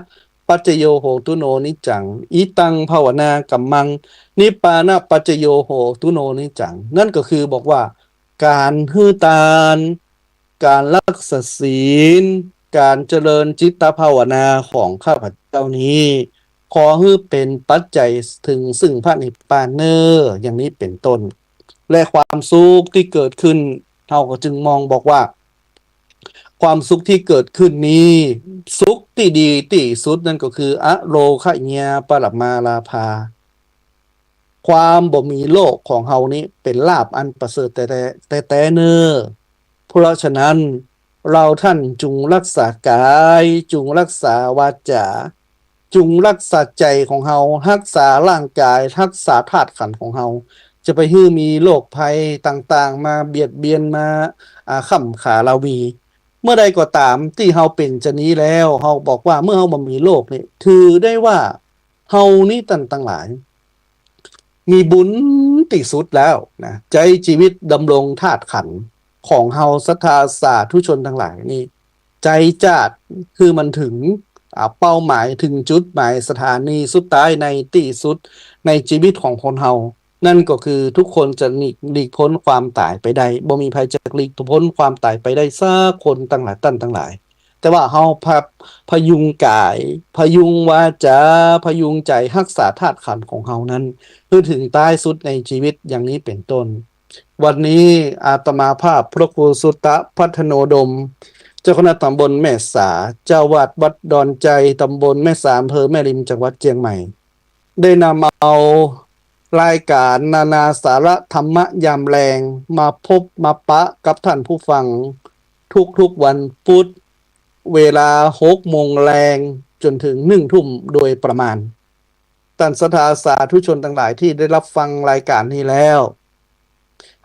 ปัจจโยโหตุโนนิจจัง อิตังภาวนากัมมัง นิพพานะปัจจโยโหตุโนนิจจัง นั่นก็คือบอกว่า ก๋านหื้อตาน ก๋านฮักษาศีล ก๋านเจริญจิตภาวนาของข้าพเจ้านี้ ขอหื้อเป๋นปัจจัยเถิงซึ่งพระนิพพานเน่อ อย่างนี้เป๋นต้น และความสุขตี้เกิดขึ้น เฮาก็จึงมองบอกว่า ความสุขตี้เกิดขึ้นนี้ สุขตี้ดีตี้สุดนั่นก็คือ อโรคยาปรมาลาภา ความบ่มีโรคของเฮานี้เป๋นลาภอันประเสริฐแต๊ๆ แต๊ๆ เน่อ เพราะฉะนั้น เฮาต้านจุ่งฮักษากาย จุ่งฮักษาวาจา จุ่งฮักษาใจ๋ของเฮา ฮักษาร่างกาย ฮักษาธาตุขันธ์ของเฮา จะไปหื้อมีโรคภัยต่างๆ มาเบียดเบียน มา อ่า ค้ำขาราวี เมื่อใดก็ต๋ามตี้เฮาเป๋นจานี้แล้ว เฮาบอกว่าเมื่อเฮาบ่มีโรคนี้ ถือได้ว่าเฮานี้ต้านตังหลาย มีบุญตี้สุดแล้วนะ ใจ๊จีวิตดำรงธาตุขันธ์ของเฮาศรัทธาสาธุชนตังหลายนี้ ใจ๊จาดหื้อมันเถิง อ่า เป้าหมาย เถิงจุดหมายสถานีสุดท้ายในตี้สุดในจีวิตของคนเฮา นั่นก็คือทุกคนจะหลีก หลีกป๊นความต๋ายไปได้ บ่มีใผจะหลีกป๊นความต๋ายไปได้สักคนตังหลาย ต้านตังหลาย แต่ว่าเฮาพะ พยุงกาย พยุงวาจา พยุงใจ๋ ฮักษาธาตุขันธ์ของเฮานั้น หื้อเถิงท้ายสุดในจีวิตอย่างนี้เป๋นต้น วันนี้อาตมาภาพพระครูสุตะพัฒโนดม เจ้าคณะต๋ำบลแม่สา เจ้าอาวาสวัดดอนไจ ต๋ำบลแม่สา อำเภอแม่ริม จังหวัดเจียงใหม่ ได้นำเอารายก๋านนานาสาระธรรมะยามแลง มาพบมาปะกับต้านผู้ฟัง ทุกๆ วันปุ๊ด เวลาหกโมงแลงจ๋นเถิงหนึ่งทุ่มโดยประมาณ ต้านศรัทธาสาธุชนตังหลายตี้ได้ฮับฟังรายก๋านนี้แล้ว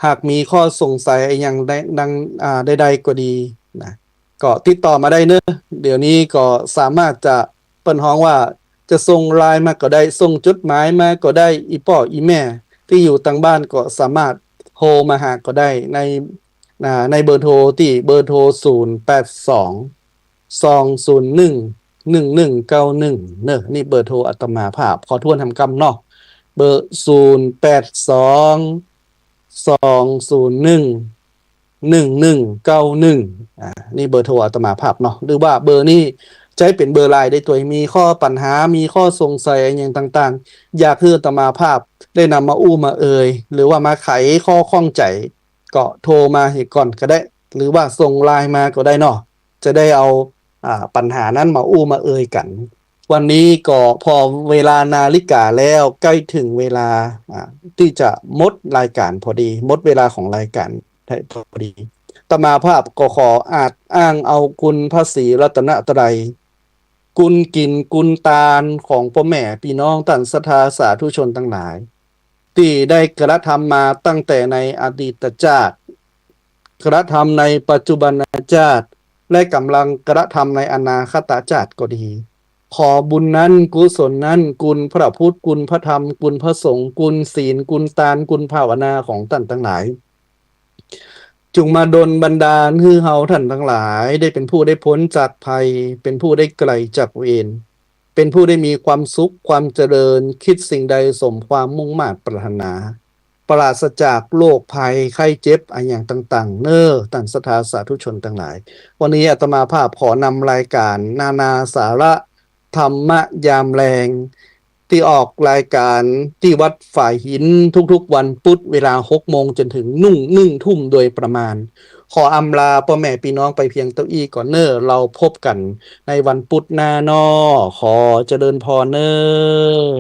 หากมีข้อสงสัยอะหยังใด ดัง อ่า ใดๆ ก็ดีนะ ก็ติดต่อมาได้เน่อ เดี๋ยวนี้ก็สามารถจะ เปิ้นฮ้องว่าจะส่งไลน์มาก็ได้ ส่งจดหมายมาก็ได้ อี่ป้ออี่แม่ตี้อยู่ตางบ้านก็สามารถโทรมาหาก็ได้ใน อ่า ในเบอร์โทรตี้เบอร์โทร ศูนย์แปดสอง สองศูนย์หนึ่ง หนึ่งหนึ่งเก้าหนึ่ง เน่อ นี่เบอร์โทรอาตมาภาพ ขอทวนแหมกำเนาะ เบอร์ ศูนย์แปดสอง สองศูนย์หนึ่ง หนึ่งหนึ่งเก้าหนึ่ง อ่า นี่เบอร์โทรอาตมาภาพเนาะ หรือว่าเบอร์นี้ใจ๊เป๋นเบอร์ไลน์ได้ตวย มีข้อปัญหา มีข้อสงสัยอะหยังต่างๆ อยากหื้ออาตมาภาพได้นำมาอู้มาเอ่ย หรือว่ามาไขข้อข้องใจ๋ ก็โทรมาเหียก่อนก็ได้ หรือว่าส่งไลน์มาก็ได้เนาะ จะได้เอา อ่า ปัญหานั้นมาอู้มาเอ่ยกั๋น วันนี้ก็ผ่อเวลานาฬิกาแล้ว ใก้เถิงเวลา อ่า ตี้จะหมดรายก๋านพอดี หมดเวลาของรายก๋านพอดี อาตมาภาพก็ขออาจอ้างเอาคุณพระศรีรัตนตรัย คุณกิ๋นคุณตานของป้อแม่ปี้น้องต้านศรัทธาสาธุชนตังหลาย ตี้ได้กระทำมาตั้งแต่ในอดีตจาติ กระทำในปัจจุบันจาติ และก่ำลังกระทำในอนาคตจาติก็ดี ขอบุญนั้น กุศลนั้น คุณพระพุทธ คุณพระธรรม คุณพระสงฆ์ คุณศีล คุณตาน คุณภาวนาของต้านตังหลาย จุ่งมาดลบันดาลหื้อเฮาต้านตังหลาย ได้เป๋นผู้ได้ป๊นจากภัย เป๋นผู้ได้ไก๋จากเวร เป๋นผู้ได้มีความสุข ความเจริญ คิดสิ่งใดสมความมุ่งมาดปรารถนา ปราศจากโรคภัยไข้เจ็บอะหยังต่างๆ เน่อ ต้านศรัทธาสาธุชนตังหลาย วันนี้อาตมาภาพขอนำรายก๋านนานาสาระธรรมะยามแลง ตี้ออกรายก๋านตี้วัดฝายหินทุกๆ วันปุ๊ด เวลาหกโมงจ๋นเถิงหนึ่ง หนึ่งทุ่มโดยประมาณ ขออำลาป้อแม่ปี้น้องไปเพียงเต้าอี้ก่อนเน่อ เฮาพบกั๋นในวันปุ๊ดหน้าเนาะ ขอเจริญพรเน่อ